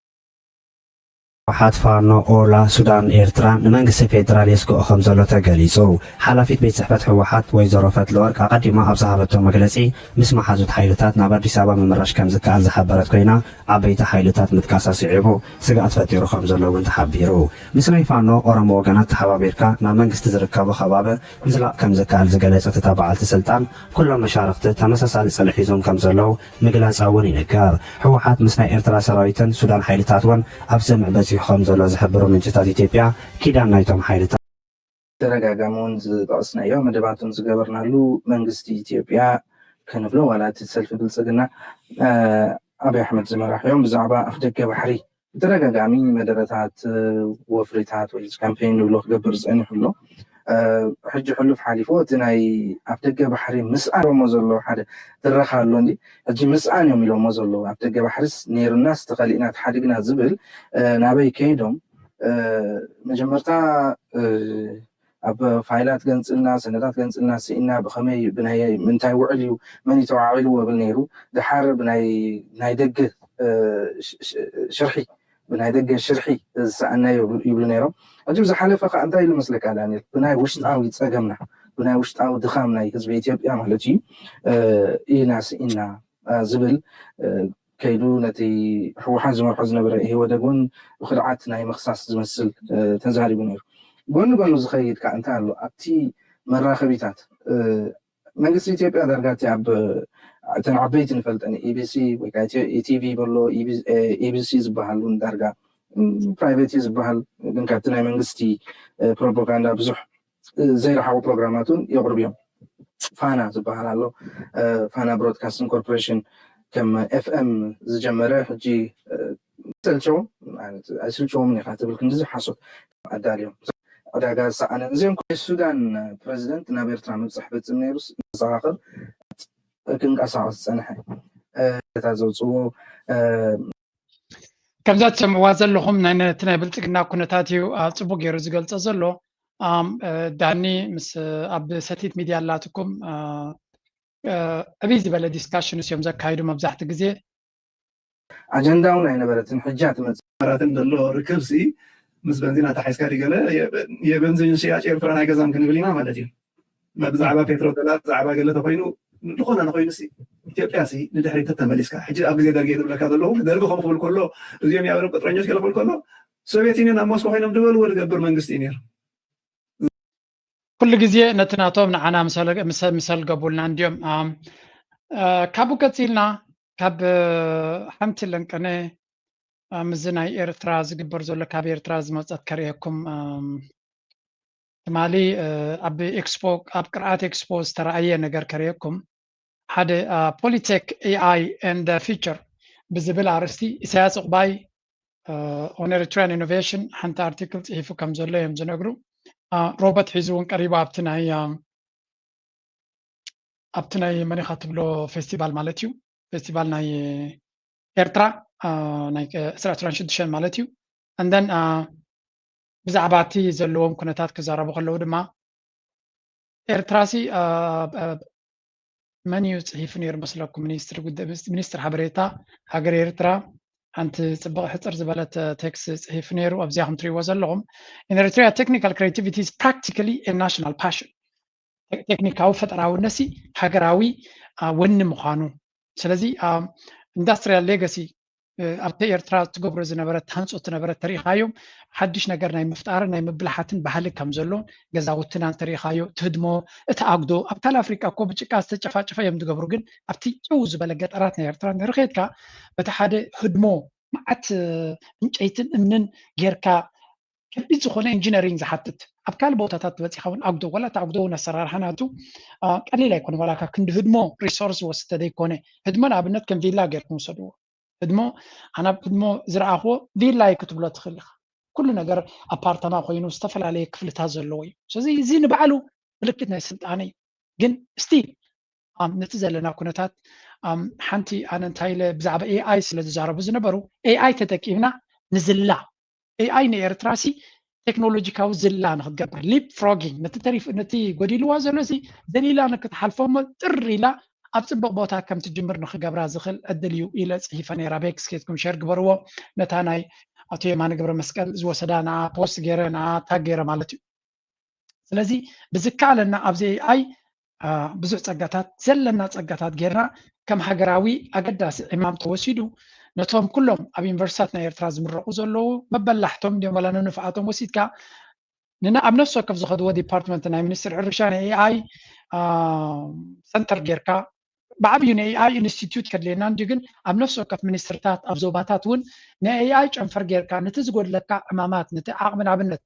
ህወሓት ፋኖ ኦላ ሱዳን ኤርትራ ንመንግስቲ ፌዴራል የስግኦ ከም ዘሎ ተገሊጹ። ሓላፊት ቤት ጽሕፈት ህወሓት ወይዘሮ ፈትለወርቅ ኣቐዲማ ኣብ ዝሃበቶ መግለጺ ምስ መሓዙት ሓይልታት ናብ ኣዲስ ኣበባ ምምራሽ ከም ዝከኣል ዝሓበረት ኮይና ዓበይቲ ሓይልታት ምጥቃሳ ስዒቡ ስግኣት ፈጢሩ ከም ዘሎ እውን ተሓቢሩ። ምስ ናይ ፋኖ ኦሮሞ ወገናት ተሓባቢርካ ናብ መንግስቲ ዝርከቦ ከባቢ ምዝላቕ ከም ዝከኣል ዝገለጸት እታ በዓልቲ ስልጣን ኩሎም መሻርኽቲ ተመሳሳሊ ጽልኢ ሒዞም ከም ዘለዉ ምግላፃ እውን ይንገር። ህወሓት ምስ ናይ ኤርትራ ሰራዊትን ሱዳን ሓይልታት እውን ኣብ ስምምዕ በፂሑ ከም ዘሎ ዝሕብሩ ምንጭታት ኢትዮጵያ ኪዳን ናይቶም ሓይልታት ተደጋጋሚ እውን ዝጠቐስናዮ መደባት እውን ዝገበርናሉ መንግስቲ ኢትዮጵያ ክንብሎ ዋላ እቲ ሰልፊ ብልፅግና ኣብይ ኣሕመድ ዝመራሕዮም ብዛዕባ ኣፍደገ ባሕሪ ብተደጋጋሚ መደረታት ወፍሪታት ወይ ካምፔን ንብሎ ክገብር ዝፀኒሑ ኣሎ ሕጂ ሕሉፍ ሓሊፎ እቲ ናይ ኣፍደገ ባሕሪ ምስኣን ሞ ዘሎ ሓደ ትረኻ ኣሎ እንዲ ሕጂ ምስኣን እዮም ኢሎሞ ዘለዉ ኣፍደገ ባሕሪስ ነይሩናስ ተኸሊእና ተሓዲግና ዝብል ናበይ ከይዶም መጀመርታ ኣብ ፋይላት ገንፅልና ሰነዳት ገንፅልና ስኢና ብኸመይ ብናይ ምንታይ ውዕል እዩ መን ተዋዒልዎ ብል ነይሩ ድሓር ብናይ ናይ ደገ ሽርሒ ብናይ ደገ ሽርሒ ዝሰኣናዮ ይብሉ ነይሮም። ሕጂ ብዝሓለፈ ከዓ እንታይ ኢሉ መስለካ ዳንኤል? ብናይ ውሽጣዊ ፀገምና ብናይ ውሽጣዊ ድኻም ናይ ህዝቢ ኢትዮጵያ ማለት እዩ ኢና ስኢና ዝብል ከይዱ ነቲ ህወሓት ዝመርሖ ዝነበረ ኢህወደግ እውን ብክድዓት ናይ ምኽሳስ ዝመስል ተዛሪቡ ነይሩ። ጎኒ ጎኑ ዝኸይድ ከዓ እንታይ ኣሎ ኣብቲ መራኸቢታት መንግስቲ ኢትዮጵያ ዳርጋ እቲ ኣብ እተን ዓበይቲ ንፈልጠን ኢቢሲ ወይ ከዓ ኢቲቪ በሎ ኢቢሲ ዝበሃል እውን ዳርጋ ፕራይቬት እዩ ዝበሃል ግን ካብቲ ናይ መንግስቲ ፕሮፓጋንዳ ብዙሕ ዘይረሓቁ ፕሮግራማት እውን የቕርቡ እዮም። ፋና ዝበሃል ኣሎ ፋና ብሮድካስቲንግ ኮርፖሬሽን ከም ኤፍኤም ዝጀመረ ሕጂ ሰልቸዎም ኣይስልቸዎም ኢኻ ትብል ክንድዚ ሓሶት ኣዳልዮም ዕዳጋ ዝሰኣነ እዚኦም ሱዳን ፕሬዚደንት ናብ ኤርትራ ምብፃሕ ፈፅም ነይሩስ መዘኻኽር ክንቀሳቐስ ዝፀንሐ ታ ዘውፅዎ ከምዛ ትሰምዕዋ ዘለኹም ናይ ነቲ ናይ ብልጽግና ኩነታት እዩ ኣብ ጽቡቅ ገይሩ ዝገልጾ ዘሎ። ኣም፣ እ፣ ዳኒ ምስ፣ እ፣ ኣብ ሰቲት ሚድያ ኣላትኩም፣ እ፣ እ፣ ዕብይ ዝበለ ዲስካሽንስ እዮም ዘካይዱ መብዛሕቲ ግዜ። ኣጀንዳ እውን ኣይነበረትን። ሕጂ እያ ትመጽእ። መራትን ዘሎ ርክብሲ ምስ በንዚን ኣተሓሒዝካ ድዩ ገለ የ-፣ የበንዚን ሽያጭ ኤርትራን ኣይገዛን ክንብል ኢና ማለት እዩ። ብዛዕባ ፔትሮ ዶላር፣ ብዛዕባ ገለ ተኮይኑ፣ ዝኾነ ንኮይኑ ሲ፣ ኢትዮጵያ ሲ ንድሕሪት ተመሊስካ፣ ሕጂ ኣብ ግዜ ደርጊ እየ ዝብለካ ዘለኹ፣ ደርጊ ከምኡ ክብል ከሎ፣ እዚኦም የኣረብ ቅጥረኞች ገለ ክብል ከሎ፣ ሶቪየት ዩኒየን ኣብ ሞስኮ ኮይኖም ዝበልዎ ዝገብር መንግስቲ እዩ ነይሩ። ኩሉ ግዜ ነቲ ናቶም ንዓና ምሰል-፣ ምሰ-፣ ምሰልገቡልና እንድዮም። ኣም፣ እ፣ ካብኡ ቀጺልና ካብ፣ እ፣ ሓንቲ ለንቀነ፣ ኣም፣ እዚ ናይ ኤርትራ ዝግበር ዘሎ ካብ ኤርትራ ዝመጸት ከርእየኩም፣ ኣም፣ ትማሊ፣ እ፣ ኣብ ኤክስፖ፣ ኣብ ቅርዓት ኤክስፖ ዝተረኣየ ነገር ከርእየኩም። ሓደ፣ እ፣ ፖሊቴክ ኤ ኣይ and the future ብዝብል ኣርእስቲ ኢሳያስ ዕቑባይ፣ እ፣ on Eritrean innovation ሓንቲ ኣርቲክል ጽሒፉ ከም ዘሎ እዮም ዝነግሩ። እ፣ ሮቦት ሒዙ እውን ቀሪቡ ኣብቲ ናይ፣ እ፣ ኣብቲ ናይ መን ኢኻ ትብሎ ፌስቲቫል ማለት እዩ። ፌስቲቫል ናይ ኤርትራ፣ እ፣ ናይ ዕስራ ዕስራን ሽዱሽተን ማለት እዩ። And then፣ እ፣ ብዛዕባ እቲ ዘለዎም ኩነታት ክዛረቡ ከለዉ ድማ ኤርትራሲ፣ እ፣ እ፣ መን እዩ ጽሒፉ ነይሩ መስለኩም? ሚኒስትሪ ጉዳይ፣ ሚኒስትሪ ሓበሬታ ሃገር ኤርትራ ሓንቲ ጽብቕ ሕጽር ዝበለት፣ እ፣ ቴክስት ጽሒፉ ነይሩ። ኣብዚኣ ከም ትርእይዎ ዘለኹም፣ In Eritrea, technical creativity is practically a national passion። ቴክ-፣ ቴክኒካዊ ፈጠራውነትሲ ሃገራዊ፣ እ፣ ወኒ ምዃኑ። ስለዚ፣ እ፣ ኢንዳስትሪያል ሌጋሲ፣ እ፣ ኣብቲ ኤርትራ ትገብሮ ዝነበረት፣ ትሃንጾ ትነበረት ተሪኢኻዮም፣ ሓድሽ ነገር ናይ ምፍጣርን ናይ ምብላሓትን ባህሊ ከም ዘሎ፣ ገዛውትና እንተሪኢኻዮ፣ እቲ ህድሞ፣ እቲ ኣጉዶ፣ ኣብ ካልእ ኣፍሪቃ እኮ ብጭቃ ዝተጨፋጨፈ እዮም ዝገብሩ፣ ግን ኣብቲ ጭው ዝበለ ገጠራት ናይ ኤርትራ እንድሕሪ ኸድካ፣ በቲ ሓደ ህድሞ መዓት፣ እ፣ ዕንጨይትን እምንን ጌርካ ከቢድ ዝኾነ ኢንጂነሪንግ ዝሓትት፣ ኣብ ካልእ ቦታታት በጺኻ እውን ኣጉዶ፣ ዋላ እቲ ኣጉዶ እውን ኣሰራርሓ ናቱ፣ እ፣ ቀሊል ኣይኮነ። ዋላ ካብ ክንዲ ህድሞ ሪሶርስ ዝወስድ ተዘይኮነ፣ ህድሞ ንኣብነት ከም ቪላ ጌርኩም ውሰድዎ። ህድሞ፣ ኣነ ኣብ ህድሞ ዝረኣኽዎ ቪላ እዩ ክትብሎ ትኽእል ኢኻ። ኩሉ ነገር ኣፓርታማ ኮይኑ ዝተፈላለየ ክፍልታት ዘለዎ እዩ። ስለዚ እዚ ንባዕሉ ምልክት ናይ ስልጣነ እዩ። ግን ስቲል፣ ኣም፣ ነቲ ዘለና ኩነታት፣ ኣም፣ ሓንቲ ኣነ እንታይ ኢለ ብዛዕባ ኤ ኣይ ስለ ዝዛረቡ ዝነበሩ፣ ኤ ኣይ ተጠቂምና ንዝላ፣ ኤ ኣይ ንኤርትራ ሲ ቴክኖሎጂካዊ ዝላ ንክትገብር፣ ሊፕ ፍሮጊንግ፣ ነቲ ተሪፍ-፣ ነቲ ጎዲልዋ ዘሎ ሲ ዘሊላ ንክትሓልፎ እሞ ጥር ኢላ ኣብ ጽቡቕ ቦታ ከም ትጅምር ንክገብራ ዝኽእል ዕድል እዩ ኢለ ጽሒፈ ነይረ። ኣብ ኤክስ ኬድኩም ሸር ግበርዎ። ነታ ናይ ኣቶ የማነ ገብረ መስቀል ዝወሰዳ ንኣ ፖስት ገይረ፣ ንኣ ታግ ገይረ ማለት እዩ። ስለዚ ብዝከኣለና ኣብዚ ኤ ኣይ፣ አ፣ ብዙሕ ጸጋታት፣ ዘለና ጸጋታት ጌርና ከም ሃገራዊ ኣገዳሲ ዕማም ተወሲዱ፣ ነቶም ኩሎም ኣብ ዩኒቨርሲታት ናይ ኤርትራ ዝምረቑ ዘለዉ፣ በበላሕቶም እንድዮም ዋላ ነንፍዓቶም ወሲድካ፣ ንና-፣ ኣብ ነፍሲ ወከፍ ዝኸድዎ ዲፓርትመንት ናይ ሚኒስትሪ ሕርሻ ናይ ኤ ኣይ፣ አ፣ ሰንተር ጌርካ፣ ብዓብዩ ን ኤ ኣይ ኢንስቲትዩት ከድልየና እንድዩ፣ ግን ኣብ ነፍሲ ወከፍ ሚኒስትርታት፣ ኣብ ዞባታት እውን ን ኤ ኣይ ጨንፈር ጌርካ፣ ነቲ ዝጎድለካ ዕማማት፣ ነቲ ዓቕሚ፣ ንኣብነት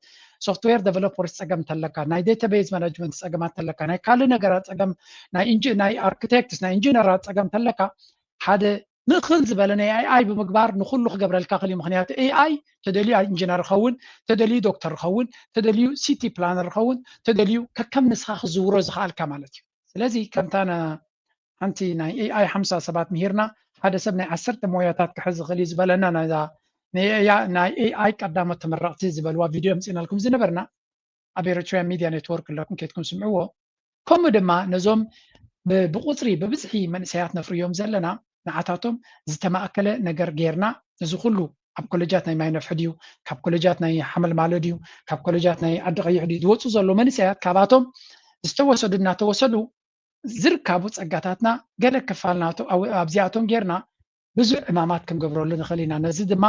ሶፍትዌር ዴቨሎፐርስ ጸገም እንተለካ፣ ናይ ዴታቤዝ ማናጅመንት ጸገማት እንተለካ፣ ናይ ካልእ ነገራት ጸገም፣ ናይ ኢንጂ-፣ ናይ ኣርክቴክትስ፣ ናይ ኢንጂነራት ጸገም እንተለካ፣ ሓደ ምእኽል ዝበለ ናይ ኤ ኣይ ብምግባር ንኹሉ ክገብረልካ ክእል እዩ። ምኽንያቱ ኤ ኣይ ተደልዩ ኢንጂነር ይኸውን፣ ተደልዩ ዶክተር ይኸውን፣ ተደልዩ ሲቲ ፕላነር ይኸውን፣ ተደልዩ ከከም ንስኻ ክዝውሮ ዝኸኣልካ ማለት እዩ። ስለዚ ከምታ ነ-፣ ሓንቲ ናይ ኤ ኣይ ሓምሳ ሰባት ምሂርና፣ ሓደ ሰብ ናይ ዓሰርተ ሞያታት ክሕዝ ይኽእል እዩ ዝበለና፣ ናይዛ ናይ ኤ ኣይ፣ ናይ ኤ ኣይ ቀዳሞት ተመረቕቲ ዝበልዋ ቪድዮ ኣምጺእናልኩም ዝነበርና፣ ኣብ ኤሪትሪያን ሚድያ ኔትወርክ ኣለኩም፣ ኬድኩም ስምዕዎ። ከምኡ ድማ ነዞም ብ-፣ ብቁጽሪ ብብዝሒ መንእሰያት ነፍርዮም ዘለና፣ ንዓታቶም ዝተማእከለ ነገር ጌርና፣ እዚ ኩሉ ካብ ኮሌጃት ናይ ማይ ነፍሒ ድዩ፣ ካብ ኮሌጃት ናይ ሓመልማሎ ድዩ፣ ካብ ኮሌጃት ናይ ዓዲ ቀይሕ ድዩ ዝወጹ ዘሎ መንእሰያት፣ ካባቶም ዝተወሰዱ እናተወሰዱ ዝርካቡ ጸጋታትና ገለ ክፋል ናቶ-፣ ኣብ-፣ ኣብዚኣቶም ጌርና ብዙሕ ዕማማት ክንገብረሉ ንኽእል ኢና። ነዚ ድማ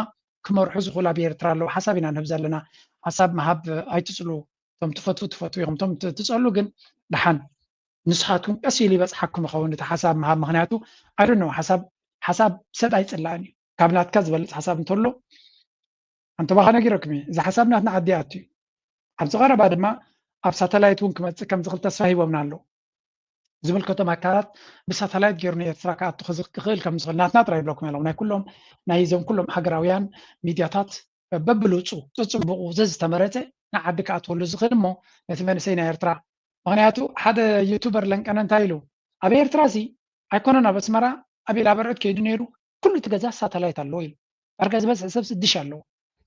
ክመርሑ ዝኽእሉ ኣብ ኤርትራ ኣለዉ። ሓሳብ ኢና ንህብ ዘለና። ሓሳብ ምሃብ ኣይትጽልኡ። እቶም ትፈትዉ ትፈትዉ ኢኹም። እቶም ት-፣ ትጸሉ ግን ደሓን ንስኻትኩም ቀስ ኢሉ ይበጽሓኩም ይኸውን እቲ ሓሳብ ምሃብ። ምኽንያቱ፣ I don't know፣ ሓሳብ፣ ሓሳብ ሰብ ኣይጽላእን እዩ። ካብ ናትካ ዝበልጽ ሓሳብ እንተሎ፣ ኣንተ ባኻ ነጊረኩም እየ። እዚ ሓሳብ ናትና ዓዲ ይኣቱ እዩ። ኣብዚ ቀረባ ድማ ኣብ ሳተላይት እውን ክመጽእ ከም ዝኽእል ተስፋ ሂቦምና ኣለዉ። ዝምልከቶም ኣካላት ብሳተላይት ገይሩ ንኤርትራ ክኣቱ ክዝ-፣ ክኽእል ከም ዝኽእል ናትና ጥራይ ይብለኩም ኣለዉ። ናይ ኩሎም፣ ናይ እዞም ኩሎም ሃገራውያን ሚድያታት በብሉጹ፣ ጽጽቡቑ፣ ዘዝተመረጸ ንዓዲ ክኣትወሉ ዝኽእል እሞ ነቲ መንእሰይ ናይ ኤርትራ። ምኽንያቱ ሓደ ዩቱበር ለንቀነ እንታይ ኢሉ፣ ኣብ ኤርትራ ሲ ኣይኮነን ኣብ ኣስመራ፣ ኣብ ኢላበርዕድ ከይዱ ነይሩ፣ ኩሉ እቲ ገዛ ሳተላይት ኣለዎ ኢሉ። ዳርጋ ዝበዝሐ ሰብ ስድሽ ኣለዎ።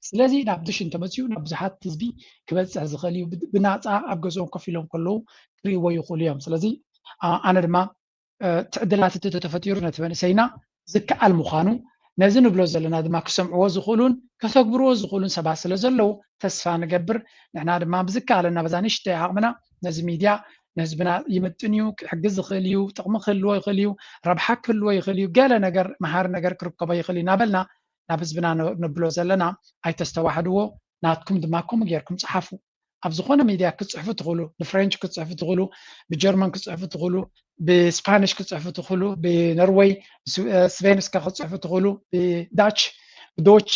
ስለዚ ናብ ድሽ እንተመፅኡ ናብ ብዙሓት ህዝቢ ክበፅሕ ዝኽእል እዩ። ብናፃ ኣብ ገዝኦም ኮፍ ኢሎም ከለዉ ክርእይዎ ይኽእሉ እዮም። ስለዚ ኣነ ድማ ትዕድላት እቲ ተተፈጢሩ ነቲ መንእሰይና ዝከኣል ምዃኑ፣ ነዚ ንብሎ ዘለና ድማ ክሰምዕዎ ዝኽእሉን ከተግብርዎ ዝኽእሉን ሰባት ስለ ዘለዉ ተስፋ ንገብር። ንሕና ድማ ብዝከኣለና በዛ ንሽተይ ዓቕምና ነዚ ሚድያ ንህዝብና ይምጥን እዩ፣ ክሕግዝ ዝኽእል እዩ፣ ጥቕሚ ክህልዎ ይኽእል እዩ፣ ረብሓ ክህልዎ ይኽእል እዩ፣ ገለ ነገር መሃሪ ነገር ክርከቦ ይኽእል እዩ እናበልና ናብ ህዝብና ነብሎ ዘለና። ኣይተስተዋሕድዎ። ናትኩም ድማ ከምኡ ጌርኩም ጸሓፉ። ኣብ ዝኾነ ሚድያ ክትጽሕፉ ትኽእሉ፣ ንፍሬንች ክትጽሕፉ ትኽእሉ፣ ብጀርመን ክትጽሕፉ ትኽእሉ፣ ብስፓኒሽ ክትጽሕፉ ትኽእሉ፣ ብኖርወይ ስቬንስካ ክትጽሕፉ ትኽእሉ፣ ብዳች ብዶች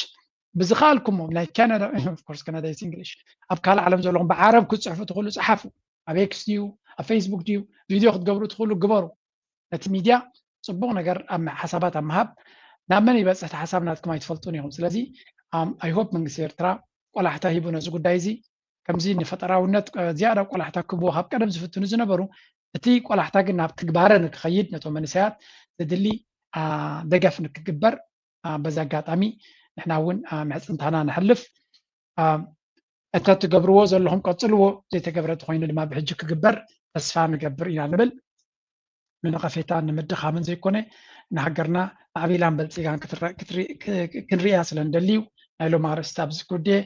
ብዝኸኣልኩሞ ናይ ካናዳ ኦፍኮርስ ካናዳ ኢስ እንግሊሽ። ኣብ ካልእ ዓለም ዘለኹም ብዓረብ ክትጽሕፉ ትኽእሉ፣ ጸሓፉ። ኣብ ኤክስ ድዩ ኣብ ፌስቡክ ድዩ ቪድዮ ክትገብሩ ትኽእሉ፣ ግበሩ። ነቲ ሚድያ ጽቡቕ ነገር ኣብ ሓሳባት ኣብ ምሃብ ናብ መን ይበጽሕ እቲ ሓሳብ ናትኩም ኣይትፈልጡን ኢኹም። ስለዚ ኣይሆፕ መንግስቲ ኤርትራ ቆላሕታ ሂቡ ነዚ ጉዳይ እዚ ከምዚ ንፈጠራውነት ዝያዳ ቆላሕታ ክህብዎ ካብ ቀደም ዝፍትኑ ዝነበሩ፣ እቲ ቆላሕታ ግን ናብ ትግባረ ንክኸይድ ነቶም መንእሰያት ዘድሊ ደገፍ ንክግበር በዚ ኣጋጣሚ ንሕና እውን ምሕፅንታና ነሕልፍ። እንተትገብርዎ ዘለኹም ቀፅልዎ፣ ዘይተገብረ ተኮይኑ ድማ ብሕጂ ክግበር ተስፋ ንገብር ኢና ንብል። ንነቐፌታን ንምድኻምን ዘይኮነ ንሃገርና ማዕቢላን በልፂጋን ክንሪእያ ስለ ንደሊ እዩ ናይ ሎም ኣርእስቲ ኣብዚ ክውድየ።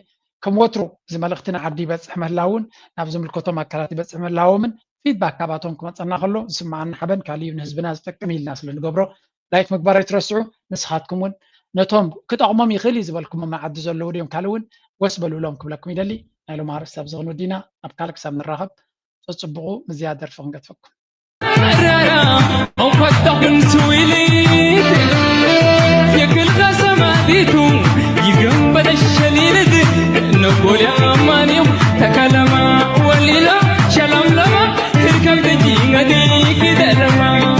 ከም ወትሩ እዚ መልእኽቲ ንዓዲ ይበፅሕ ምህላውን ናብ ዝምልከቶም ኣካላት ይበፅሕ ምህላዎምን ፊድባክ ካባቶም ክመፀና ከሎ ዝስማዓና ሓበን ካልእ እዩ፣ ንህዝብና ዝጠቅም ኢልና ስለ ንገብሮ ላይክ ምግባር ኣይትረስዑ። ንስኻትኩም እውን ነቶም ክጠቕሞም ይኽእል እዩ ዝበልኩሞም ንዓዲ ዘለዉ ድዮም ካልእ እውን ወስ በልብሎም ክብለኩም ይደሊ። ናይ ሎም ኣርእስቲ ኣብዚ ክንወዲና ናብ ካልእ ክሳብ ንራኸብ ተፅብቑ። ምዝያ ደርፊ ክንገድፈኩም። Rara, on kwatta kun suwili. Yekil kasama ditu, yigam bada shalilid. Nogolya amani, takalama walila, shalam lama, tirkam de jingadi kidarama.